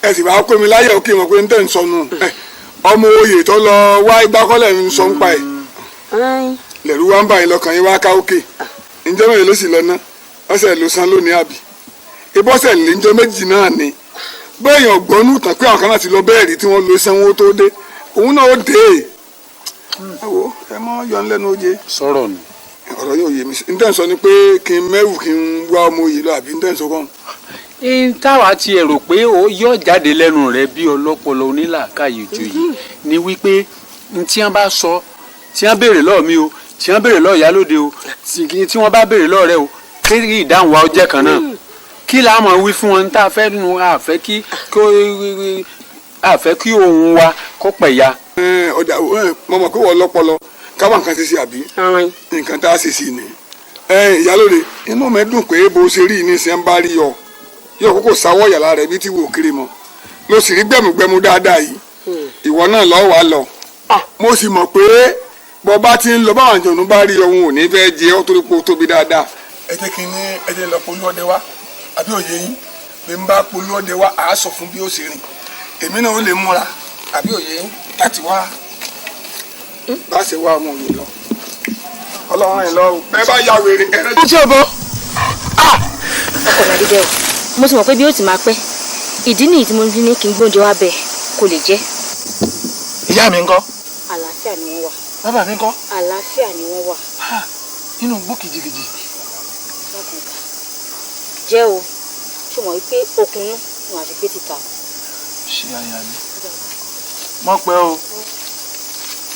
Ẹ sì bá kó mi láyọ̀ kí n mọ̀ pé n tẹ̀ ń sọnù ọmọ oyè tó lọ wá igbákọ́lẹ̀ ń sọ ń pa ẹ̀ lẹ̀rú wá ń bá yín lọ́kàn yín wá ká òkè. Ǹjọ́ mẹ́rin ló sì lọ ná ọ̀sẹ̀ ló san lónìí àbí ìbọ̀sẹ̀ lè ńjọ́ 2 náà ni bẹ́ẹ̀yàn ọ̀gbọ́nú tàn pé àwọn kan láti lọ bẹ́ẹ̀ rí tí wọ́n lo sanwó tó dé òun náà ó dé. Ẹ wo ẹ mọ yọ lẹ́nu oje. Sọ̀rọ̀ nù. Ọ̀rọ̀ yóò yé mi sí. Ntẹ́ ń sọ ni pé kí n mẹ́rù kí n wá ọmọ oyè lọ àbí ntẹ́ ń sọ kọ́. N táwa ti rò pé ó yọ jáde lẹ́nu rẹ bí ọlọ́pọlọ onílàákàyè joyè ni wípé n tí wọ́n bá sọ, tí wọ́n béèrè lọ́ọ̀ mi o, tí wọ́n béèrè lọ́ọ̀ ìyálóde o, tí wọ́n bá béèrè lọ́ọ̀ rẹ o, kí ìdáhùn wa ó jẹ́ kan náà. Kí la máa wí fún wọn tá a fẹ́ nu àfẹ́ kí ohun wa kó pẹ̀yà. Ọjà mo mọ̀ pé wọ́n lọ́pọlọ káwọn nǹkan ṣe sí àbí nǹkan tá a ṣe sí ni. Ìyálóde, inú mi dùn pé bó ṣe rí ní ṣe ń bá rí ọ yóò kókò sáwọ́ yàrá rẹ̀ bí tí wò kiri mọ́ ló sì rí gbẹ̀mùgbẹ̀mù dáadáa yìí, ìwọ náà lọ́ọ́ wàá lọ. Mo sì mọ̀ pé bọ́ bá ti ń lọ báwọn àjọ̀nú bá rí ọ̀hún ò ní fẹ́ jẹ ọ́ torí pé ó tóbi dáadáa. Ẹ jẹ́ kí n ní ẹ jẹ́ lọ polú ọdẹ wá àbí òye yín, bí n bá polú ọdẹ wá àá sọ fún bí ó ṣe rìn, èmi náà ó lè múra àbí òye yín láti wá bá ṣe wá ọmọ òye lọ. Ọlọ́run ẹ̀ lọ́wọ́ ẹ bá ya wèrè ẹ rẹ. Ṣé o bọ? Ọkọ mi Adédèrò, mo ti mọ̀ pé bí ó ti máa pẹ́, ìdí nìyí tí mo fi ní kí n gbóúnjẹ wá bẹ́ẹ̀ kó lè jẹ́. Ìyá mi ńkọ́? Àlàáfíà ni wọ́n wà. Bàbá mi ńkọ́? Àlàáfíà ni wọ́n wà. Nínú igbó kìjikìji. Jẹ́ o, ṣé o mọ̀ wípé okun inú ni wàá fi gbé títà. Ṣé àyà mi? Mọ̀ pẹ́ o,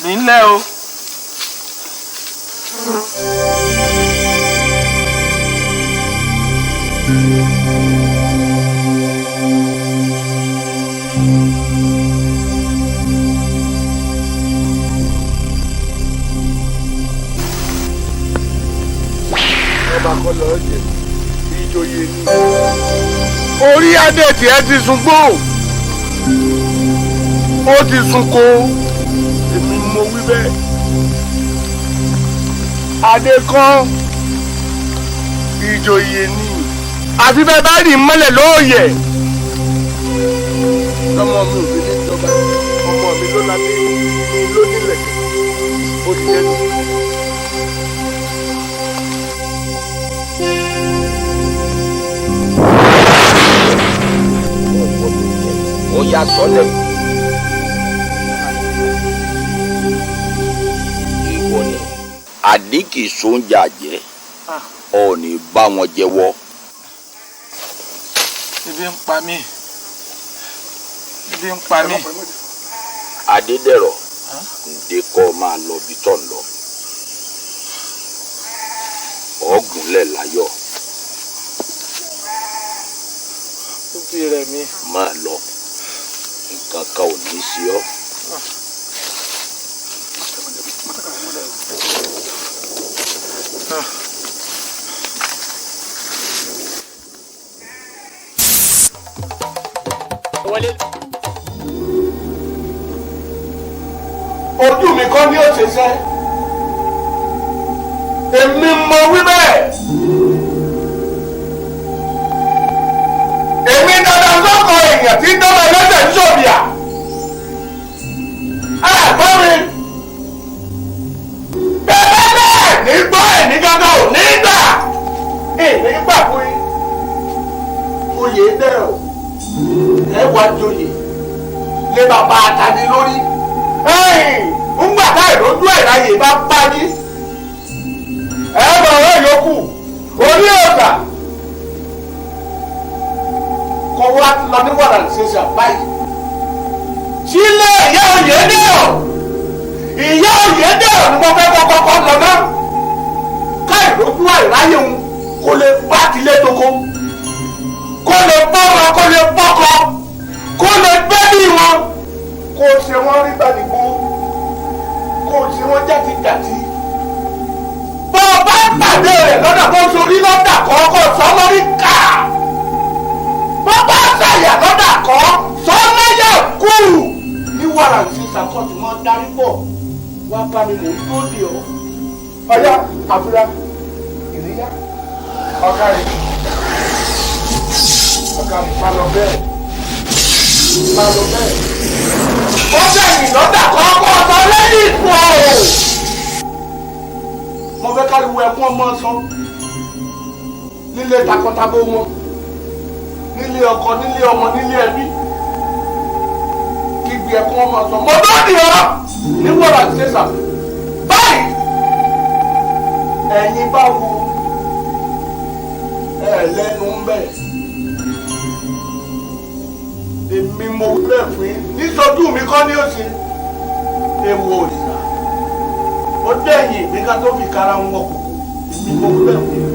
mi ń lẹ́ o. Ọba kọ́ lọ́ọ́ jẹ ìjòyè ni. Orí adé tiẹ̀ ti sungbó, ó ti sunko, èmi mo wí bẹ́ẹ̀. Adé kọ́ ìjòyè ni. Àfi bẹ́ẹ̀ bá rí mọ́lẹ̀ lóòyẹ̀. Lọ́mọ mi ò fi ní jọba, ọmọ mi ló ládé, mi ló nílẹ̀, ó ti jẹ́ mi. Ó yá sọlẹ̀. Ìwọ ni àdí kì í sóúnjẹ àjẹ́, ò ní bá wọn jẹ́wọ́. Ebi ń pa mí, ebi ń pa mí. Adédẹ̀rọ̀, ǹdẹ kọ́ máa lọ bí tọ̀ ń lọ. Ọ̀gùnlẹ̀ láyọ̀. Ó ti rẹ̀ mí. Máa lọ, nǹkan kan ò ní í ṣe ọ́. Ojú mi kọ́ ni ó ṣe sẹ́, èmi mọ wí bẹ́ẹ̀, èmi dandan sọ́kọ̀ èèyàn tí dọ́gba ẹlẹ́sẹ̀ ń sọ̀bìà ẹ gbọ́ mi bẹ́ẹ̀ bẹ́ẹ̀ ní gbọ́ ẹ̀ ní gángan ò ní gbà èmi gbà fún yín. Oyè dẹ̀rọ̀ ẹ wá joyè lé bàbá àtàní lórí ńgbà tá ìrójú ẹ̀ráyè bá bá yín ẹ bọ̀ ọ̀rọ̀ yòókù orí ọ̀gá kọ́ wá lọ ní wàrà ṣẹṣẹ báyìí sílé ìyá oyè dẹ̀rọ̀, ìyá oyè dẹ̀rọ̀ ni mo fẹ́ kọ́kọ́ lọ náà ká ìrójú ẹ̀ráyè ń kó lè bá tilé toko, kó lè bọ́ wọn, kó lè bọ́kọ, kó lè bẹ́bí wọn, kó ṣe wọ́n rí gbàdìgbò, kó ṣe wọ́n jàtijàti. Bó o bá pàdé rẹ̀ lọ́nà kó sorí lọ́dà kọ́ kó sọ lórí kà. Bó bá ṣàyà lọ́dà kọ́ sọ láyà kú. Ní wàrà ṣe ṣàkóso mọ́ darí bọ̀ wá bá mi mò ń tó dì ọ́. Ọ̀yá àfúrá ìrìyá ọ̀kàrẹ̀ ọ̀kàrẹ̀ má lọ bẹ́ẹ̀ má lọ bẹ́ẹ̀. Ó sẹ́yìn lọ́dà kọ́kọ́ sọ lẹ́yìn ìpò. Mo fẹ́ káriwo ẹkún ọmọ sọ nílé takọtabo wọn, nílé ọkọ, nílé ọmọ, nílé ẹbí, kígbe ẹkún ọmọ sọ. Mo bá dì ọ́ ní wọ́rà ṣẹ́sà báyìí. Ẹ̀yin bá wo ẹ lẹ́nu ń bẹ̀. Èmi mo bẹ́ẹ̀ fún yín níṣojú mi kọ́ ní òsì ewu òrìṣà ó dẹ̀yìn ìgbéga tó fi kára wọn kòkó. Èmi mo bẹ́ẹ̀ fún yín.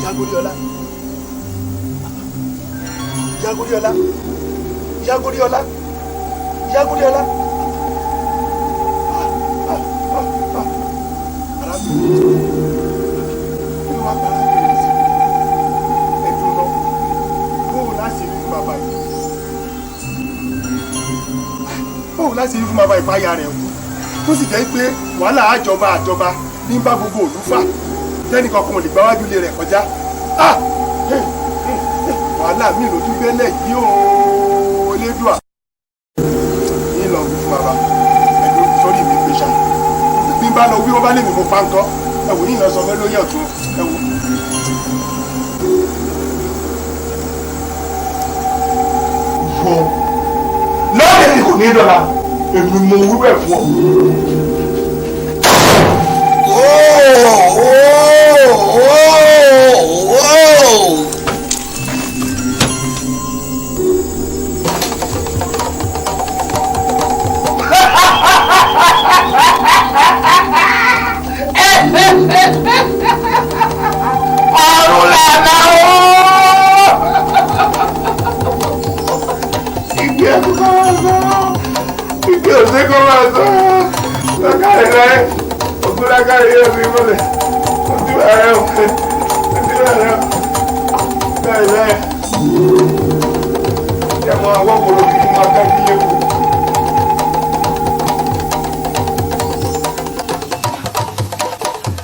Jagoriola, Jagoriola, Jagoriola, Jagoriola. Arábìnrin kí ló wá pa arábìnrin sí? Ẹ̀dùn lọ, bóun láti rí fún bàbá yìí? Bóun láti rí fún bàbá ìpáyà rẹ̀ kú? Tó sì jẹ́ pé wàhálà àjọba àjọba ní bá gbogbo òlú fà, tẹ́nìkan kan ò lè gbáwájú ilé rẹ̀ kọjá. Wàhálà mi ló tún gbélé yìí ooo, Elédùà. Ní lọ wí fún bàbá ẹ̀dùn sórí mi pé ṣá bí n bá lọ wí wọ́n bá lè mi mo pa nǹkan ẹ̀wò ní ìlọsọ fẹ́ lóyè ọ̀tún ẹ̀wò. Fún ọ lọ́ọ̀dẹ̀ ni kò ní dọ̀la, èmi mo wí bẹ́ẹ̀ fún ọ. Ọ̀run làlá o. Ìgbé ẹ̀kú kọ́ máa sọ, ìgbé òsè kọ́ máa sọ, lọ́kàrí rẹ̀, ògúnlákàrí yóò fi mọ́lẹ̀, ojú ààrẹ òkè, ojú ààrẹ bẹ́ẹ̀ bẹ́ẹ̀. Jẹ́mọ́ awọ́kòrò kí ni máa ká kí lẹ́kọ̀ọ́.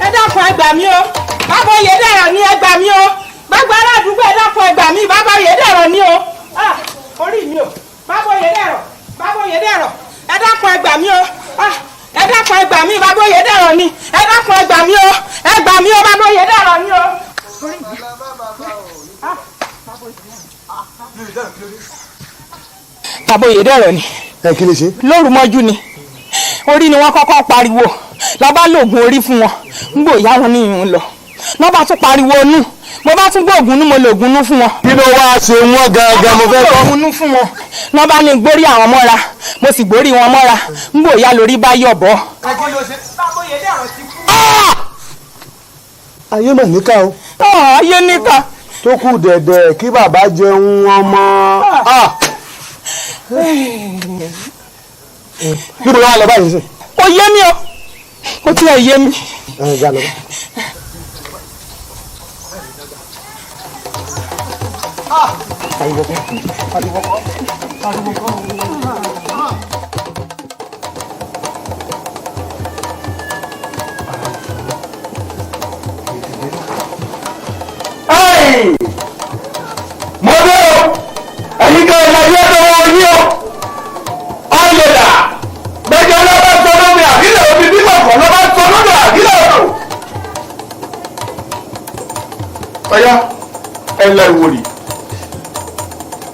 Ẹ dákun, ẹ gbà mí o, bàbá Oyèdèrán ní, ẹ gbà mí o, gbogbo ará àdúgbò, ẹ dákun, ẹ gbà mí, bàbá Oyèdèrán ní o. Ah, orí mi o, bàbá Oyèdèrán, bàbá Oyèdèrán, ẹ Dákun, ẹ gbà mí o. Ah, ẹ dákun, ẹ gbà mí, bàbá Oyèdèrán ni. Ẹ dákun, ẹ gbà mí o, ẹ gbà mí o, bàbá Oyèdèrán ni o. Bàbá Oyèdèrán ni. Ẹ kí lè ṣe. Lóru mọ́jú ni, orí ni wọ́n kọ́kọ́ pariwo. La bá lóògùn orí fún wọn, ń gbò yá wọn ní ìhun lọ, lọ́ bá tún pariwo inú. Mo bá tún gbóògùn nú, mo lògùn nú fún wọn. Kí ló wáá ṣe wọ́n gangan? Mo fẹ́ kọ́. Gbóògùn nú fún wọn, lọ́ bá ní gbórí àwọn mọ́ra. Mo sì gbórí wọn mọ́ra, ń gbò yá lórí bá yọ̀bọ̀. Ayé mà níkà o. Ayé níkà. Tó kù dẹ̀dẹ̀ kí bàbá jẹun ọmọ. Níbo ló wà lọ báyìí sí? Kò yé mi o, kò tiẹ̀ yé mi. Ẹ já lọ. Ariwo kọ́, ariwo kọ́, ariwo kọ́. Mo dé o, ẹ̀yin kan ẹ̀ka yẹ́ tó wọ́n yín o. Ọ̀yẹ̀dà gbẹ̀jẹ̀ lọ́ba sọ lómi àbílẹ̀ omi, bí kọ̀ọ̀kan lọ́ba sọ lómi àbílẹ̀ odò. Ọ̀yá, ẹ̀ la ìwòrì,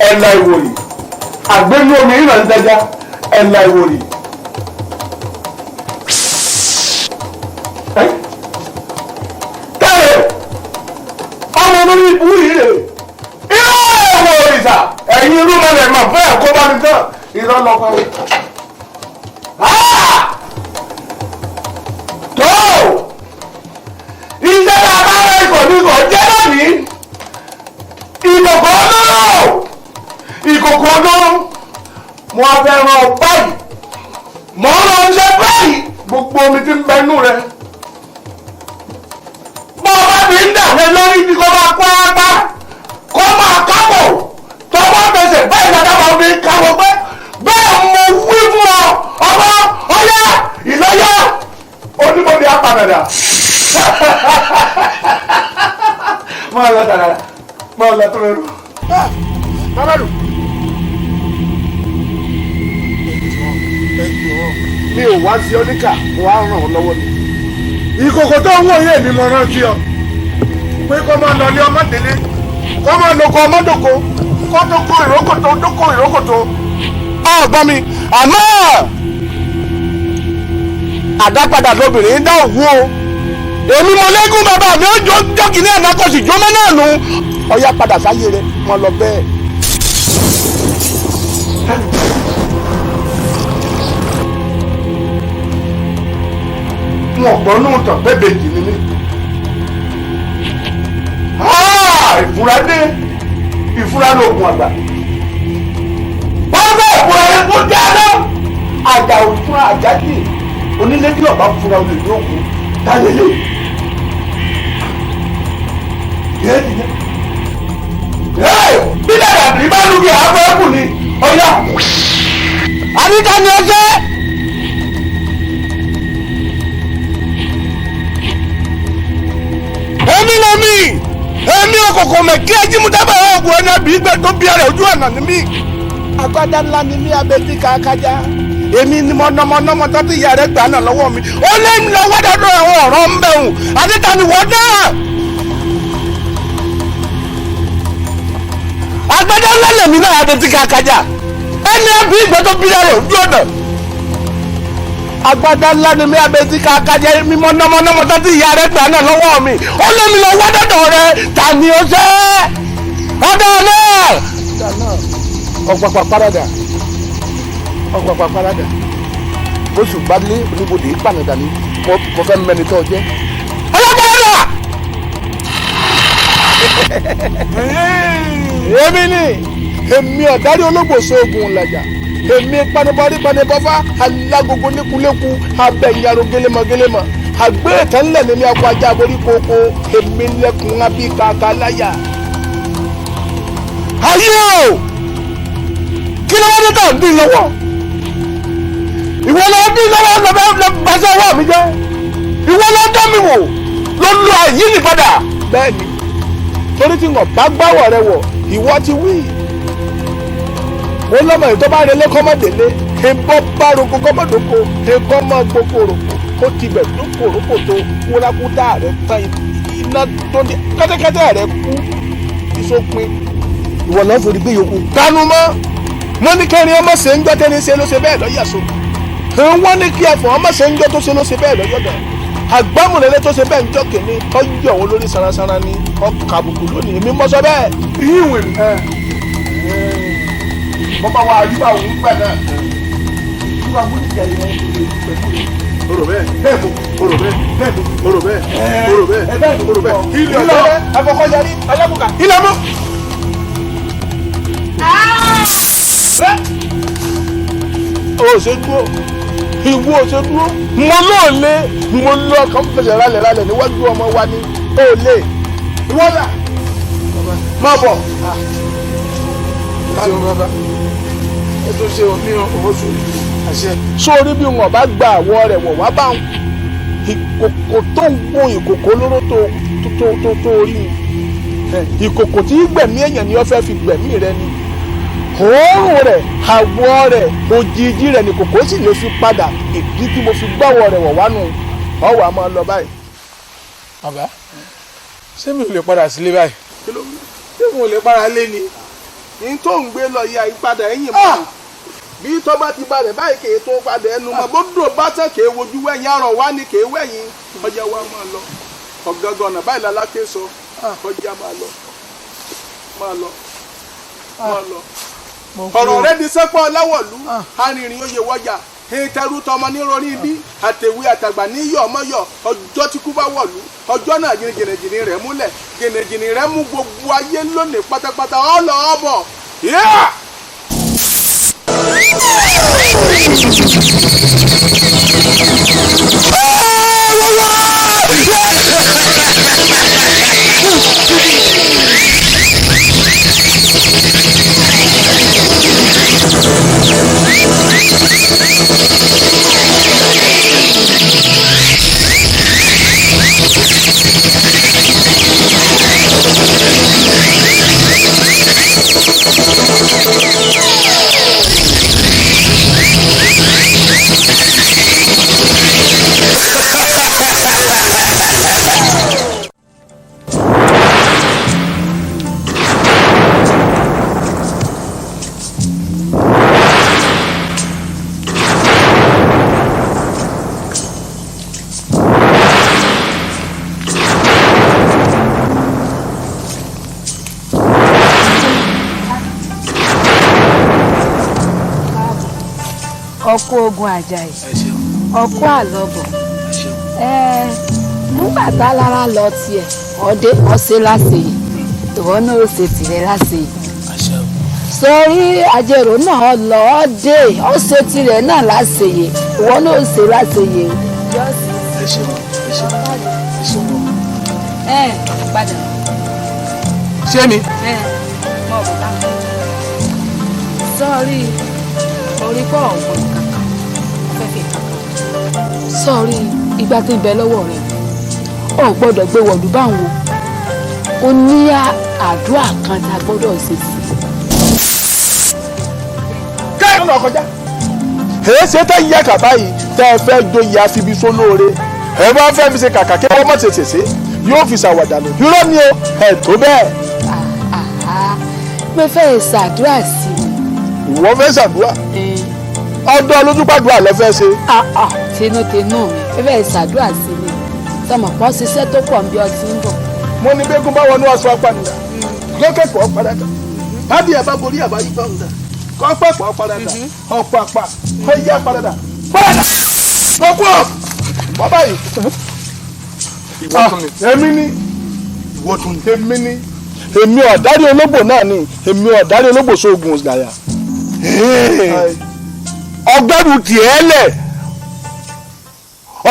ẹ̀ la ìwòrì, àgbẹ̀nu omi ìrìnà ń dájá, ẹ̀ la ìwòrì. Tẹ́lẹ̀ ọmọ olórí ibú yìí rè irọ́ ẹ̀wọ̀ òrìṣà, ẹ̀yin irú mọ́lẹ̀ mọ̀ fẹ́ ẹ̀kọ́ bá mi tán, irọ́ lọ́kọ́. Tó iṣẹ́ tá a bá rẹ̀ ikọ̀ ní ikọ̀ jẹ́ lónìí, ìkòkò olóró, ìkòkò olóró, mo á fẹ́ ràn ọ́ báyìí, mo ń ràn ṣe báyìí, gbogbo omi tí ń bẹ inú rẹ̀ bọ́ ọ bá fi ń dà lé lórí ni kó máa kó apá, kó máa kábọ̀, tó bá fẹsẹ̀ báyìí lọ́dọ̀ máa fi káwọ́ pé bẹ́ẹ̀ mo wí fún ọ, ọmọ ọyá ìlọ́yà onímọ̀bí apàdàdà. Máa lọ tàràrà, máa lọ tó rẹrù. Bábàlù. Mi ò wá sí ọ níkà, mo wá ràn ọ́ lọ́wọ́ ni. Ìkòkò tó ń wò yé mi, mo rántí ọ pé kó máa lọ ní ọmọ délé, kó máa lóko ọmọ dòko, kó dóko ìrókòtò, dóko ìrókòtò. Ọgbọ́n mi, àmọ́ àdápadà lobìnrin dá òwú o. Èmi mo lẹ́gùn bàbá mi ó jó jọ́kì ní ẹ̀dá, kò sì jó mọ́ náà nù. Ọyá, padà sáyé rẹ, mo lọ bẹ́ẹ̀. Wọn gbọ́ nù tàn pé bèjì ni mí. Ìfura dé, ìfura lóògùn àgbà. Wọ́n bẹ́ẹ̀ fura yẹn kó dáná. Àjà òfura àjájì onílé tí ọba fura olè ní òkun tálélé. Bí dàdà bí bá lùgì àbọ̀ ẹ̀kú ni ọ̀yà. Àníkà ni ọ jẹ́. Èmi lè mi, èmi òkòkò mẹ̀kí ẹjímúdábà ọ̀gùn ẹni àbí ìgbẹ́ tó bí ẹrẹ̀ ojú ọ̀nà ni mí. Agbádá ńlá ni mí, abẹ́tí kàkájá. Èmi ni mo nọmọ nọmọ tó ti ìyá rẹ̀ gbà náà lọ́wọ́ mi. Ó lé mi lọ wádàá ẹ̀wọ̀n ọ̀rọ̀ ń bẹ̀rùn àdìta ni wọ́n náà. Agbádá ńlá lèmi náà, abẹ́tí kàkájá, ẹni àbí ìgbẹ́ tó bí ẹrẹ̀ ojú ọ̀nà. Agbádá ńlá ni mí, abẹ́tí kàkájá, èmi mo nọmọ nọmọ tó ti ìyá rẹ̀ gbà náà lọ́wọ́ mi. Ó lé mi lọ wádàá rẹ̀, ta ni ó ṣe ọ̀dọ̀ náà. Ọ̀pàpà parada, ọ̀pàpà parada, oṣù gbadé oníbodè ìpànìdà ni mo fẹ́ mẹ́ni tó jẹ́. Ọlọ́pàá, èmi ni èmi ọ̀dárí ológbòso ogun làjà, èmi panibọ́rí panibọ́fá, alágogo níkunlékun, abẹ́yàrò gélémọ̀gélémọ̀, àgbéyẹ̀tẹ́lẹ̀ ní mi, akọ ajá aborí koko, èmi lẹ́kùn abí kàkà láyà. Ayé o, kí ló wá dé tó ń dín lọ́wọ́? Ìwọ ló dín lọ́wọ́, lọ́bẹ̀ lọ́bàṣẹ́ ọwọ́ mi jẹ́. Ìwọ ló dán mi wò, ló lu àyí ní padà. Bẹ́ẹ̀ ni, torí tí wọn bá gbáwọ̀ rẹ wọ̀, ìwọ ti wí. Ó lọ́mọ yìí tó bá relé kọ́mọdélé, ebọ́ bá roko kọ́mọdóko, ekọ́ mọ́ gbogbo kó tibẹ̀ tó kòrókòtò wúrakútà rẹ̀ tán iná tó ní kẹ́tẹ́kẹ́tẹ́ rẹ̀ kú ìsopin. Ìwọ lọ́ọ́ forí gbé yòókù. Kánú mọ́, wọ́n ní kẹrin ọmọ ṣe ń gbọ́ tẹ́ni ṣe ló ṣe bẹ́ẹ̀ lọ́yà so. Wọ́n ní kí ẹ̀fọ́ ọmọ ṣe ń gbọ́ tó ṣe ló ṣe bẹ́ẹ̀ lọ́yọ̀dọ̀. Àgbámúlẹ̀lẹ́ tó ṣe bẹ́ẹ̀ ń jọ́ kìíní ọjọ́ òun lórí sarasara ni ọkà àbùkù lónìí èmi mọ́ sọ bẹ́ẹ̀. Ìwé bọ́bá wa àyíká òun gbà náà ìwà múlìkà yẹn pẹ̀lú rẹ̀. Orò bẹ́ẹ̀ bẹ́ẹ̀ kò orò bẹ́ẹ̀ bẹ́ẹ̀ kò orò bẹ́ẹ̀ orò bẹ́ẹ̀ orò bẹ́ẹ̀ ilé ọ̀dọ́ afọkọ́yarí alábùkà ilé mú. O ṣe dúró ìwọ ṣe dúró mo lóò lé mo lọ kàn fẹsẹ̀ rálẹ̀ rálẹ̀ níwájú ọmọ wa ni ó lé ìwọ là má bọ̀. Sórí bí wọn bá gba àwọ̀ rẹ̀ wọ̀ wá bá wọn ìkòkò tó ń wo ìkòkò olóró tó tó tó tó rí mi ìkòkò tí gbẹ̀mí èèyàn ni ó fẹ́ fi gbẹ̀mí rẹ ni òórùn rẹ̀ àwọ̀ rẹ̀ òjijì rẹ̀ ni kòkó sì lè fi padà ìdí tí mo fi gbọ́wọ́ rẹ̀ wọ̀ wá nù ọwọ́ a máa lọ báyìí. Bàbá, ṣé mi ò lè padà sílé báyìí? Ṣé mi ò lè padà lé ni? Ní tó ń gbé lọ ya ìpadà ẹ̀yìn mọ́ bí tó bá ti balẹ̀ báyìí kèé tó padà ẹnu mọ́ bó dùn bá tẹ̀ kèé wojú wẹ̀yìn àrọ̀ wá ní kèé wẹ̀yìn ọjà wa máa lọ ọ̀gángan ọ̀nà báyìí lálákè sọ ọjà máa lọ máa lọ máa lọ. Ọ̀rọ̀ rẹ di sẹ́pọ̀ ọláwọ̀lú arìnrìn oyè wọjà ìtẹrù tọmọ ní rorí ibi àtẹ̀wé àtàgbà ní yọ̀ ọmọ yọ̀ ọjọ́ tí kú bá wọ̀lú ọjọ́ náà jìnnìjìnnì rẹ̀ múlẹ̀ jìnnìjìnnì rẹ̀ mú gbogbo ayé lónìí pátápátá ọ̀lọ́ ọ̀bọ̀ yíyá. Ọkọ ogun Àjàyí, ọkọ àlọbọ, nígbà tá lára lọ tiẹ̀ ọdẹ ọsẹ láṣeyè ìwọ náà ó ṣe tìrẹ láṣeyè sọrí Àjẹrò náà lọ ọdẹ ọsẹ tìrẹ náà láṣeyè ìwọ náà ó ṣe láṣeyè o. Ẹ padà. Ṣé mi. Ẹ mọ̀ bùkà. Sọrí orí pọ̀ ọ̀gbọ̀n kankan fẹ́fẹ́ kankan. Sọ́ọ̀rí ìgbà tí ń bẹ lọ́wọ́ rẹ̀ ò gbọ́dọ̀ gbé wọ̀lú báwọn o ní àdúrà kan tá a gbọ́dọ̀ ṣe sí. Kẹ́hìn lọ́nà kọjá. Èyí ṣe tẹ́ yẹ kàbá yìí tẹ́ ẹ fẹ́ joyè àfibi sólóore ẹ bá fẹ́ fi ṣe kàkà kí wọ́n mọ̀ ṣe ṣèṣe yóò fi ṣàwàdà lò irọ́ ni o ẹ̀ tó bẹ́ẹ̀. Mo fẹ́ ṣàdúrà sí i. Ìwọ fẹ́ ṣàdúrà ọdọ olójúpàdúrà lọ fẹ́ ṣe. Tinútinú mi fẹ́ ṣàdúrà sí mi sọmọ pọ́n ṣiṣẹ́ tó pọ̀ bí ọtí ń bọ̀. Mo ní bẹ́gùn bá wọnú aṣọ apanìyà lọ́kẹ́kọ̀ọ́ padà tábí ẹ̀ bá borí àbáyé fáwọn dà kọ́pẹ́pọ̀ padà ọ̀pàpà ọ̀yá padà padà mọ̀kú ọ̀ wọ́n báyìí. Èmi ni ìwọ tún ni èmi ni èmi ọ̀dárí ológbò náà ni èmi ọ̀dárí ológbò sóògùn ọ̀sìláyà. Ọgbẹ́rù tiẹ̀ lẹ̀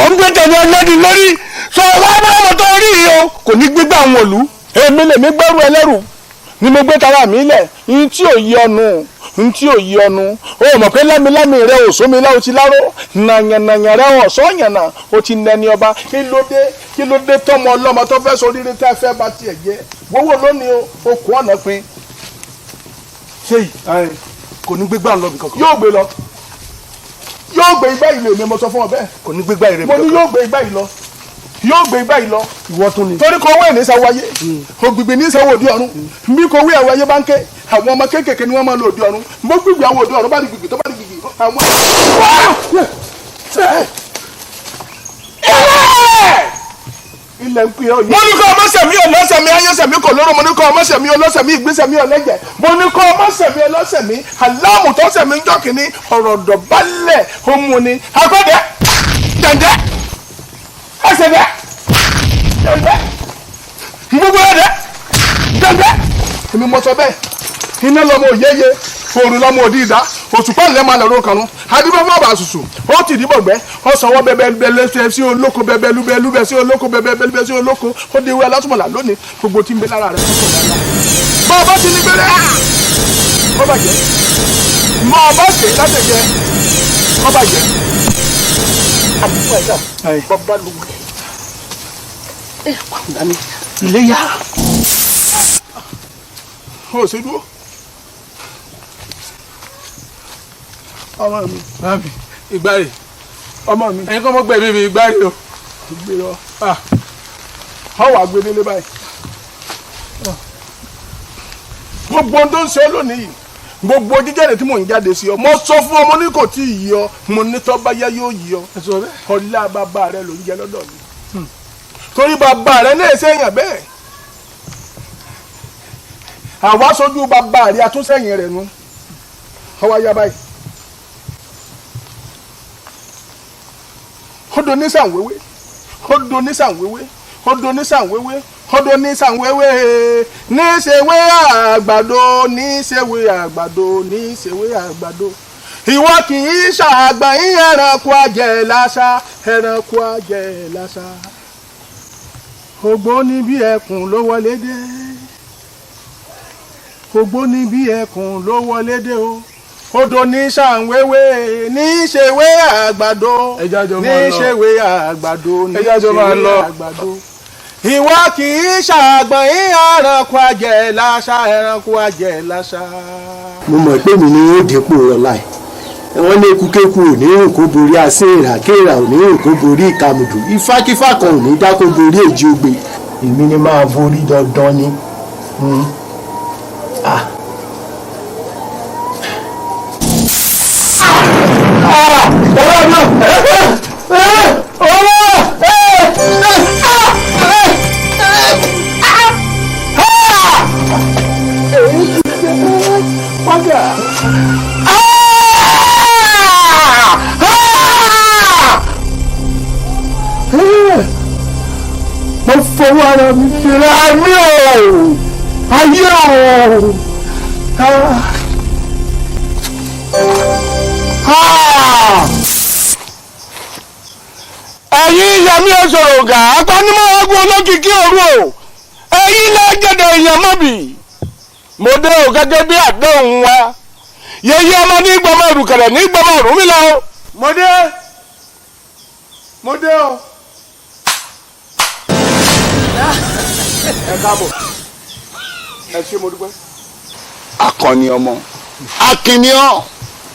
ọ̀ngbẹ́tẹ̀ ni ọlọ́dì lórí sọ wá báwọn tó rí i o kò ní gbégbá àwọn òlu. Èmi lèmi gbẹ́rù ẹlẹ́rù ni mo gbé tara mi lẹ̀ n tí ò yí ọnu n tí ò yí ọnu o mọ̀ pé lámilámi rẹ ò sómi lá o ti láró nàyànnàyàn rẹ ò sọ́yànnà o ti nẹni ọba kí ló dé kí ló dé tọmọ ọlọ́mọ tó fẹ́ sọ rírì tẹ́ fẹ́ bá tiẹ̀ jẹ́ wọ́wọ́ lónìí o kò ọ̀nà pin. Ṣé yìí Kò ní gbégbá ń lọ bí kankan. Yóò gbé lọ. Yóò gbé igbá yìí lọ, èmi mo sọ fún ọ bẹ́ẹ̀. Kò ní gbégbá ìrè mi Mo ní kankan. yóò gbé igbá yìí lọ. Yóò gbé igbá yìí lọ. Ìwọ tún ni. Torí kò wé ní sáwọ ayé. Ògbìgbì ní sáwọ òdi ọ̀run. Bí kò wé àwọn ayé bá ń ké, àwọn ọmọ kéékèèké ni wọ́n máa lọ òdi ọ̀run. Mo gbìgbì àwọn òdi ọ̀run bá di gbìgbì tó bá di gbìgbì. Àwọn. Ilẹ̀ ń pè ọ́ yìí. Mo ní kọ́ ọmọ sẹ̀mí ọlọ́sẹ̀mí ayọ́sẹ̀mí kò lóró. Mo ní kọ́ ọmọ sẹ̀mí ọlọ́sẹ̀mí ìgbésẹ̀mí ọlẹ́jẹ̀. Mo ní kọ́ ọmọ sẹ̀mí ọlọ́sẹ̀mí aláàmù tó sẹ̀mí ń jọ́ kínní ọ̀rọ̀ dọ̀bálẹ̀ ó mu ni. Akọ́dẹ jẹ̀ǹdẹ́ ẹsẹ̀ dẹ́ jẹ̀ǹdẹ́ gbogbo ẹ̀ dẹ́ jẹ̀ǹdẹ́. Èmi mo sọ bẹ́ẹ̀, iná lọmọ òyeye, òòrùn lọmọ òdì ìdá, òṣùpá ńlẹ̀ máa lọ́rọ́ kanú adúgbò ọba àṣùṣù ó ti dìbò gbẹ́ ó sanwó bẹ́bẹ́ bẹ́lẹ́ sí olóko bẹ́bẹ́ lúbẹ́ lúbẹ́ sí olóko bẹ́bẹ́ bẹ́lẹ́ sí olóko ó di ewé alátùmọ̀lá lónìí gbogbo tí ń bẹ lára rẹ̀ kókò dáadáa. Bọ́ ọ bá ti ní gbélé ó bàjẹ́, mọ ọ bá ṣe látẹ̀jẹ́ ó bàjẹ́. Àbúkọ ẹ̀dá bàbá lùgbẹ́ ẹ̀ pàmò dání iléyà ó ṣe dúró. Ọmọ mi. Mami, ìgbàre. Ọmọ mi. Ẹ̀yin kọ́ mọ́ gbẹ̀mí mi, ìgbàre o. Gbé lọ. Ọ wà gbé délé báyìí. Gbogbo ohun tó ń ṣe ọ́ lónìí yìí, gbogbo jíjáde tí mò ń jáde sí ọ, mo sọ fún ọ, mo ní kò tí ì yí ọ, mo ní tọ́ bá yá yóò yí ọ. Ọlá bàbá rẹ ló ń jẹ lọ́dọ̀ mi. Torí bàbá rẹ náà ṣe èèyàn bẹ́ẹ̀. Àwa sojú bàbá rẹ àtúnṣẹ́yìn rẹ̀ nu. Ọwọ́ ayá báyìí. Ó do nísànwéwé, ó do nísànwéwé, ó do nísànwéwé, ó do nísànwéwé, níṣèwé àgbàdo, níṣèwé àgbàdo, níṣèwé àgbàdo. Ìwọ kì í ṣàgbà yín, ẹranko ajẹ́ lásà, ẹranko ajẹ́ lásà. Ògbóni bí ẹkùn ló wọlé dé, ògbóni bí ẹkùn ló wọlé dé o. Odò ní sànwéwé, ní ṣèwé àgbàdo, ní ṣèwé àgbàdo, ní ṣèwé àgbàdo. Ìwọ kì í ṣàgbọ̀n yín, ẹranko ajẹ́ lásà, ẹranko ajẹ́ lásà. Mo mọ̀ pé mi ni yóò dípò rọlá ẹ̀. Wọ́n ní ekukeku ò ní rìn kó borí asín, ìràkéèrà ò ní rìn kó borí ìkàmùdù, ifákífá kan ò ní dá kó borí èjì ogbè. Èmi ni máa borí dandan ni. Ah. Mo fọwọ́ ara mi fira mi o, ayé o. Ẹ̀yin ìyá mi ò sọ̀rọ̀ ọ̀gá akọ́nimọ̀ọ́gùn olókìkí òru o, ẹ̀yin lẹ́gẹ̀dẹ̀ èèyàn mọ́bì. Mo dé o gẹ́gẹ́ bí àdéhùn wa, yeye ọmọ ní gbọmọ ìrùkẹ̀rẹ̀ ní gbọmọ Ọ̀rúnmìlà o. Mo dé, mo dé o. Ẹ káàbọ̀, ẹ ṣé, mo dúpẹ́. Akọni ọmọ akínníọ́,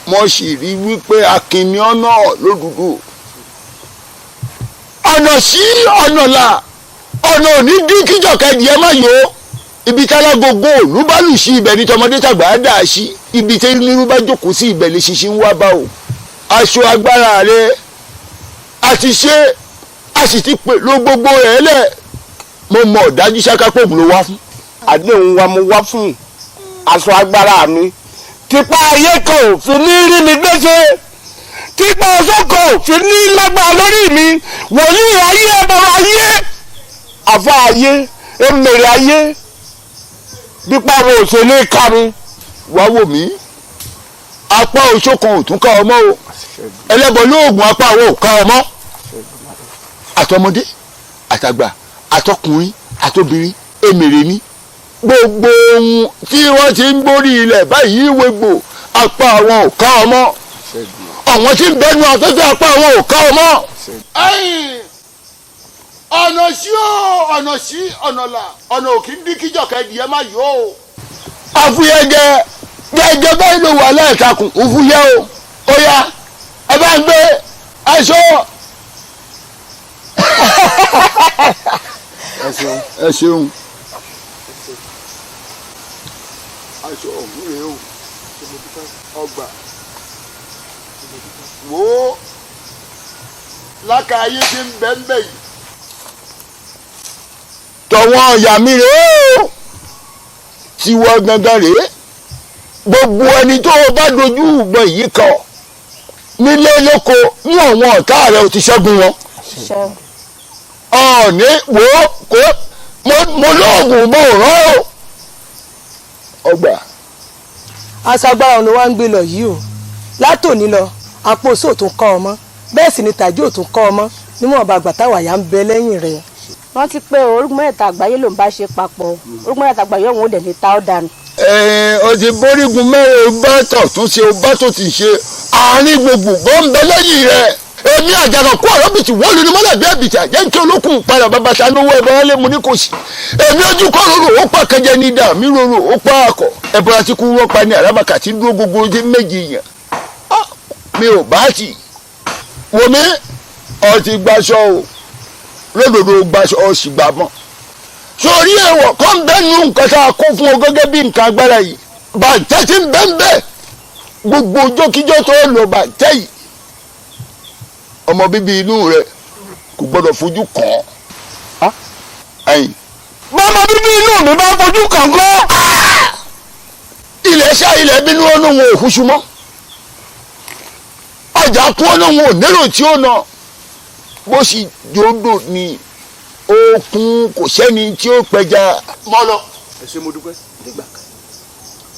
mo sì rí wípé akínníọ́ náà lódùdú ọ̀nà sí ọ̀nà là ọ̀nà òní dín kíjọ̀kẹ́ di ẹ má yó. Ibi tálágógó òlú bá lù sí ibẹ̀ ní tọmọdé tàgbà á dà sí, ibi tí onírú bá jókòó sí ibẹ̀ lè ṣinṣin ń wá bá o. Aṣọ agbára rẹ a ti ṣe, a sì ti pè ló gbogbo rẹ lẹ̀. Mo mọ̀ dájú ṣáká pé òun ló wá fún. Àdéhùn wa mo wá fún, aṣọ agbára mi tipa ayé kan ò fi ní rí mi gbèsè, tipa ọsọ kan ò fi ní lágbára lórí mi. Wòlíì ayé, ẹbọrọ ayé, àfa ayé, emèrè ayé, bípa wo ò ṣe ní ká mi. Wá wò mí, apá oṣó kan ò tún ká ọmọ o, ẹlẹ́bọ lóògùn apá àwọn ò ká ọmọ. Àtọmọdé àtàgbà àtọkùnrin àtobìnrin, emèrè ni gbogbo ohun tí wọ́n ti ń gbórí ilẹ̀ báyìí wégbò, apá àwọn ò ká ọmọ. Àwọn tí ń bẹnu afẹ́fẹ́, apá àwọn ò ká ọmọ. Ẹ̀yin ọ̀nà sí o, ọ̀nà sí ọ̀nà là, ọ̀nà òkì ń dín kíjọ̀kẹ́ di ẹ má yọ o. Afúyẹ́gẹ́ Gẹ́gẹ́ báyìí ló wà láìtakùn òfúyẹ́ o. Ó yá ẹ bá ń gbé aṣọ. Ẹ ṣeun. Aṣọ ọ̀hún rèé o, ọgbà wò ó lákàáyé tí ń bẹ́ ń bẹ́ yìí. Tọ̀wọ́n ọ̀yà mi rèé o, tiwọ́ gangan rèé. Gbogbo ẹni tó o bá dojú ìbọn yìí kọ nílé lóko ní àwọn ọ̀tá rẹ o ti ṣẹ́gun wọn. Ọ̀ọ́ni wò ó kó mo lóògùn mo rán o. Ọgbà. Aṣọ agbára òun ló wá ń gbé lọ yìí o. Látòní lọ, àpò oṣù ò tún kọ́ ọmọ, bẹ́ẹ̀ sì ni tàjú ò tún kọ́ ọmọ níwọ̀n bá àgbà táwa yà ń bẹ lẹ́yìn rẹ̀. Rántí pé orúkọ mẹ́ta àgbáyé ló ń bá ṣe papọ̀, orúkọ mẹ́ta àgbáyé òun ò dẹ̀ ní ta ọ́ dànù. Ó ti bórígun mẹ́rin bá tọ̀tún ṣe o bá tó ti ṣe àárín gbogbo bó ń bẹ lẹ́yìn rẹ̀. Èmi àjànà kú ọ̀rọ̀ bìtì wọ́n lu ni mọ́lẹ̀ bí ẹ̀bìtì àjẹ́ ń kí olókùn padà bàbá ta lówó ẹ̀bọ̀n wọn lé mu ní kò sí. Èmi ojú kọ́ rorò ó pa kẹjẹ ní dà mí rorò ó pa akọ. Ẹ̀bọ̀n àti kú wọ́n pa ní àràbàkà tí dúró gbogbo ojú méjì yàn. Mi ò bá tì. Wò mí, ọ ti gbaṣọ o, lódodo gbaṣọ ọ sì gbà mọ́. Sórí ẹ̀wọ̀ kọ́ ń bẹ́ nu nǹkan tá a kó fún ọ gẹ́gẹ́ bí nǹkan agbára yìí. Bàǹtẹ́ ti ń bẹ́ ń bẹ́ gbogbo ojókíjọ́ tó lọ bàǹtẹ́ yìí. Ọmọ bíbí inú rẹ kò gbọdọ̀ fojú kàn án. Ẹ̀yìn. Bọ́mọ bíbí inú mi bá fojú kàn kọ́. Ilẹ̀ ṣá ilẹ̀ bínú ọ̀nà òun ò kúṣu mọ́. Ọjà kún ọ̀nà òun ò nérò tí ó nà. Bó sì jòdò ni okun kò sẹ́ni tí ó pẹja. Mọ́ lọ. Ẹ ṣé mo dúpẹ́.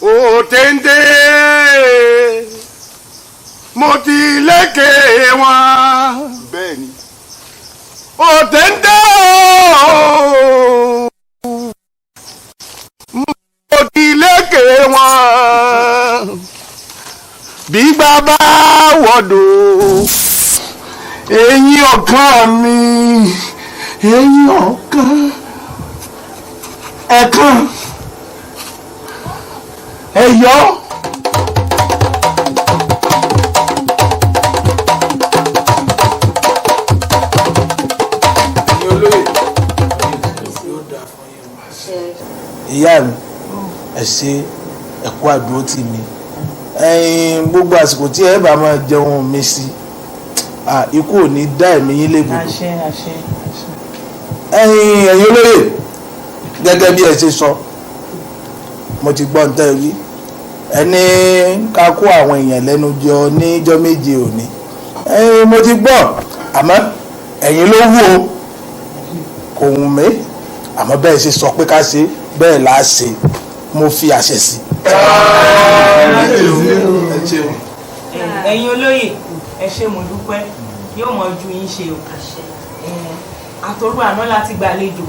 Ó téńté mo ti lékè wọn. Bẹ́ẹ̀ni. Ó téńté mo ti lékè wọn. Bí bàbá wọ̀dọ̀ eyín ọ̀kan mi, eyín ọ̀kan ẹ̀kan ẹ̀yọ́. Ìyá mi, ẹ ṣe ẹ kú àdúró tì mí. Ẹ̀yin gbogbo àsìkò tí ẹ bá máa jẹun mi sí, ikú ò ní dá ẹ̀mí yín légbodò. Àṣẹ àṣẹ àṣẹ. Ẹ̀yin ẹ̀yin olóyè, gẹ́gẹ́ bí ẹ ṣe sọ, mo ti gbọ́ ntẹ́ wí. Ẹni ká kó àwọn èèyàn lẹ́nu jọ níjọ́ méje òní. Ẹ̀yin mo ti gbọ́, àmọ́ ẹ̀yin ló wù ó, kò wù mí, àmọ́ bẹ́ẹ̀ ṣe sọ pé ká ṣe bẹ́ẹ̀ là á ṣe, mo fi àṣẹ sí. Ẹ̀yin olóyè, ẹ ṣé mo dúpẹ́, yóò mọ ju yín ṣe o. Àtòrú àná láti gbàlejò,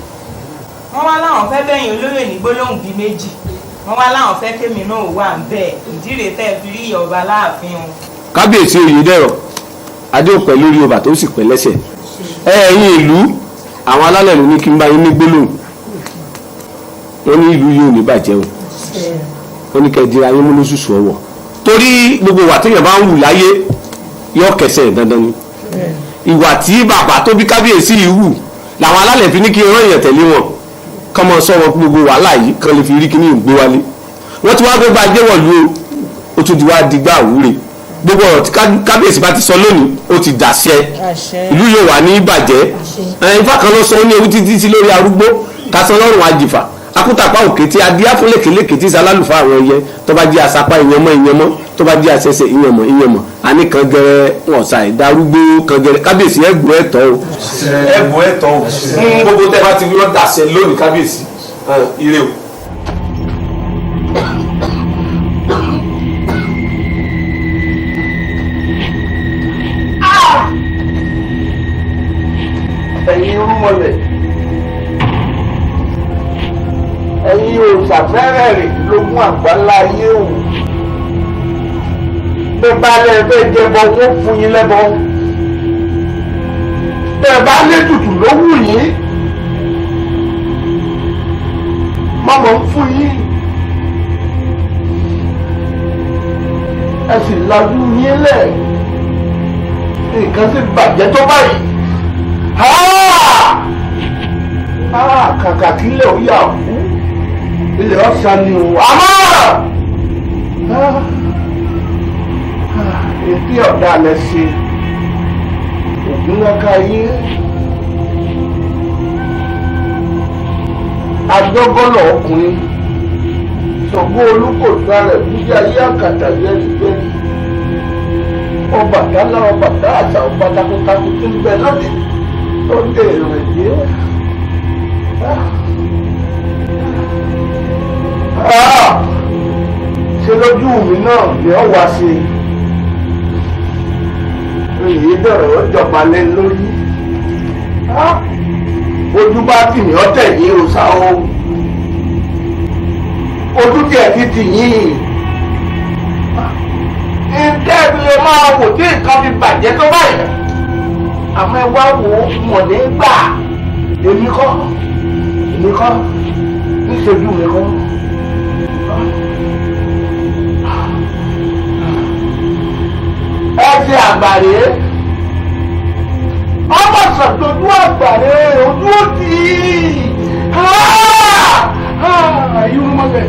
wọ́n wá láwọn fẹ́ bẹ̀yìn olóyè ní gbólóhùn bíi méjì, wọ́n wá láwọn fẹ́ kémi náà wà ń bẹ̀. Ìdí rèé tẹ́ fi rí ọba láàfin o. Kábíyèsí Oyèdèrò, adé ò pẹ́ lórí ọba tó sì pẹ́ lẹ́sẹ̀. Ẹ̀yin ìlú, àwọn alálẹ̀ ló ní kí n bá yín ní gbólóhùn. Wọ́n ní ìlú yóò ní bàjẹ́ o, wọ́n ní kẹ́ ẹ dira yín mú lóṣooṣù ọwọ́, torí gbogbo ìwà téèyàn bá ń wù láyé yóò kẹsẹ̀ dandan ni. Ìwà tí bàbá tó bí kábíyèsí yìí wù làwọn alálẹ̀ fi ní kí wọ́n yàn tẹ̀lé wọn, kọ́ mọ sọ wọn gbogbo wàhálà yìí kan lè fi rí kíní ìgbé wálé. Wọ́n ti wá gbégbá ajé wọ̀lú o, ó tún ti wá digbá àwúre. Gbogbo ọ̀rọ̀ tí kábíyèsí bá ti sọ lónìí ó ti dàṣẹ, ìlú yóò wà ní ìbàjẹ́. Ifá kan ló sọ ó ní ewu títí sí lórí arúgbó kásán lọ́rùn àjìfà akútàpá òkété adíá fún lékeléké tí sálálùfà àwọn ẹyẹ tó bá jẹ́ asapá ìyẹnmọ́ ìyẹnmọ́ tó bá jẹ́ asẹsẹ ìyẹnmọ́ ìyẹnmọ́ àní kan gẹrẹ wọn ṣàì darúgbó kan gẹrẹ. Kábíyèsí ẹgbọ́ ẹ̀tọ́ o. Ẹgbọ́ ẹ̀tọ́ o. Gbogbo tẹ́ bá ti wí ọ́ dàṣẹ lónìí kábíyèsí, ire o. Ẹ̀yin irúnmọlẹ̀, ẹ̀yin òòṣà mẹ́rẹ̀ẹ̀rìndínlógún àgbáńlá ayé o, bẹ́ẹ̀ bá lẹ́ fẹ́ jẹbọ wọ́n fún yín lẹ́bọ, bẹ́ẹ̀ bá lé tutù ló wù yín, mọ̀mọ́ ń fún yín. Ẹ sì lajú yín lẹ̀, nǹkan sì bàjẹ́ tó báyìí. Kàkà kílẹ̀ ó yà kú, ilẹ̀ ọ̀sán ni o. Àmọ́ ètí ọ̀dà lẹ ṣe ògúnlọ́ka yín. Agbọ́gọ́lọ̀ ọkùnrin Ṣàngó Olúkòso rẹ̀ fújì ayé àkàtà jẹ́rìjẹ́rì. Ọbàtálá Ọbàtá àṣà ọba takuntakun tí ń bẹ lóde tó dé èrè dé. Ṣe lójú mi náà ni ọ wá sí èyí bẹ̀rẹ̀ ó jọba lé lórí. Ojú bá tì mí ọ̀tẹ̀ yìí ò sá o. Ojú tiẹ̀ ti tì yín. Ǹjẹ́ mi lè máa wò tí nǹkan fi bàjẹ́ tó báyìí? Àmọ́ ẹ wá wò ó mọ̀ nígbà. Èmi kọ́, èmi kọ́, níṣojú mi kọ́. Ẹ ṣe àgbàre. Ọmọ ṣàtọ́jú àgbàre ojú ó tì í. Irun mọ́lẹ̀.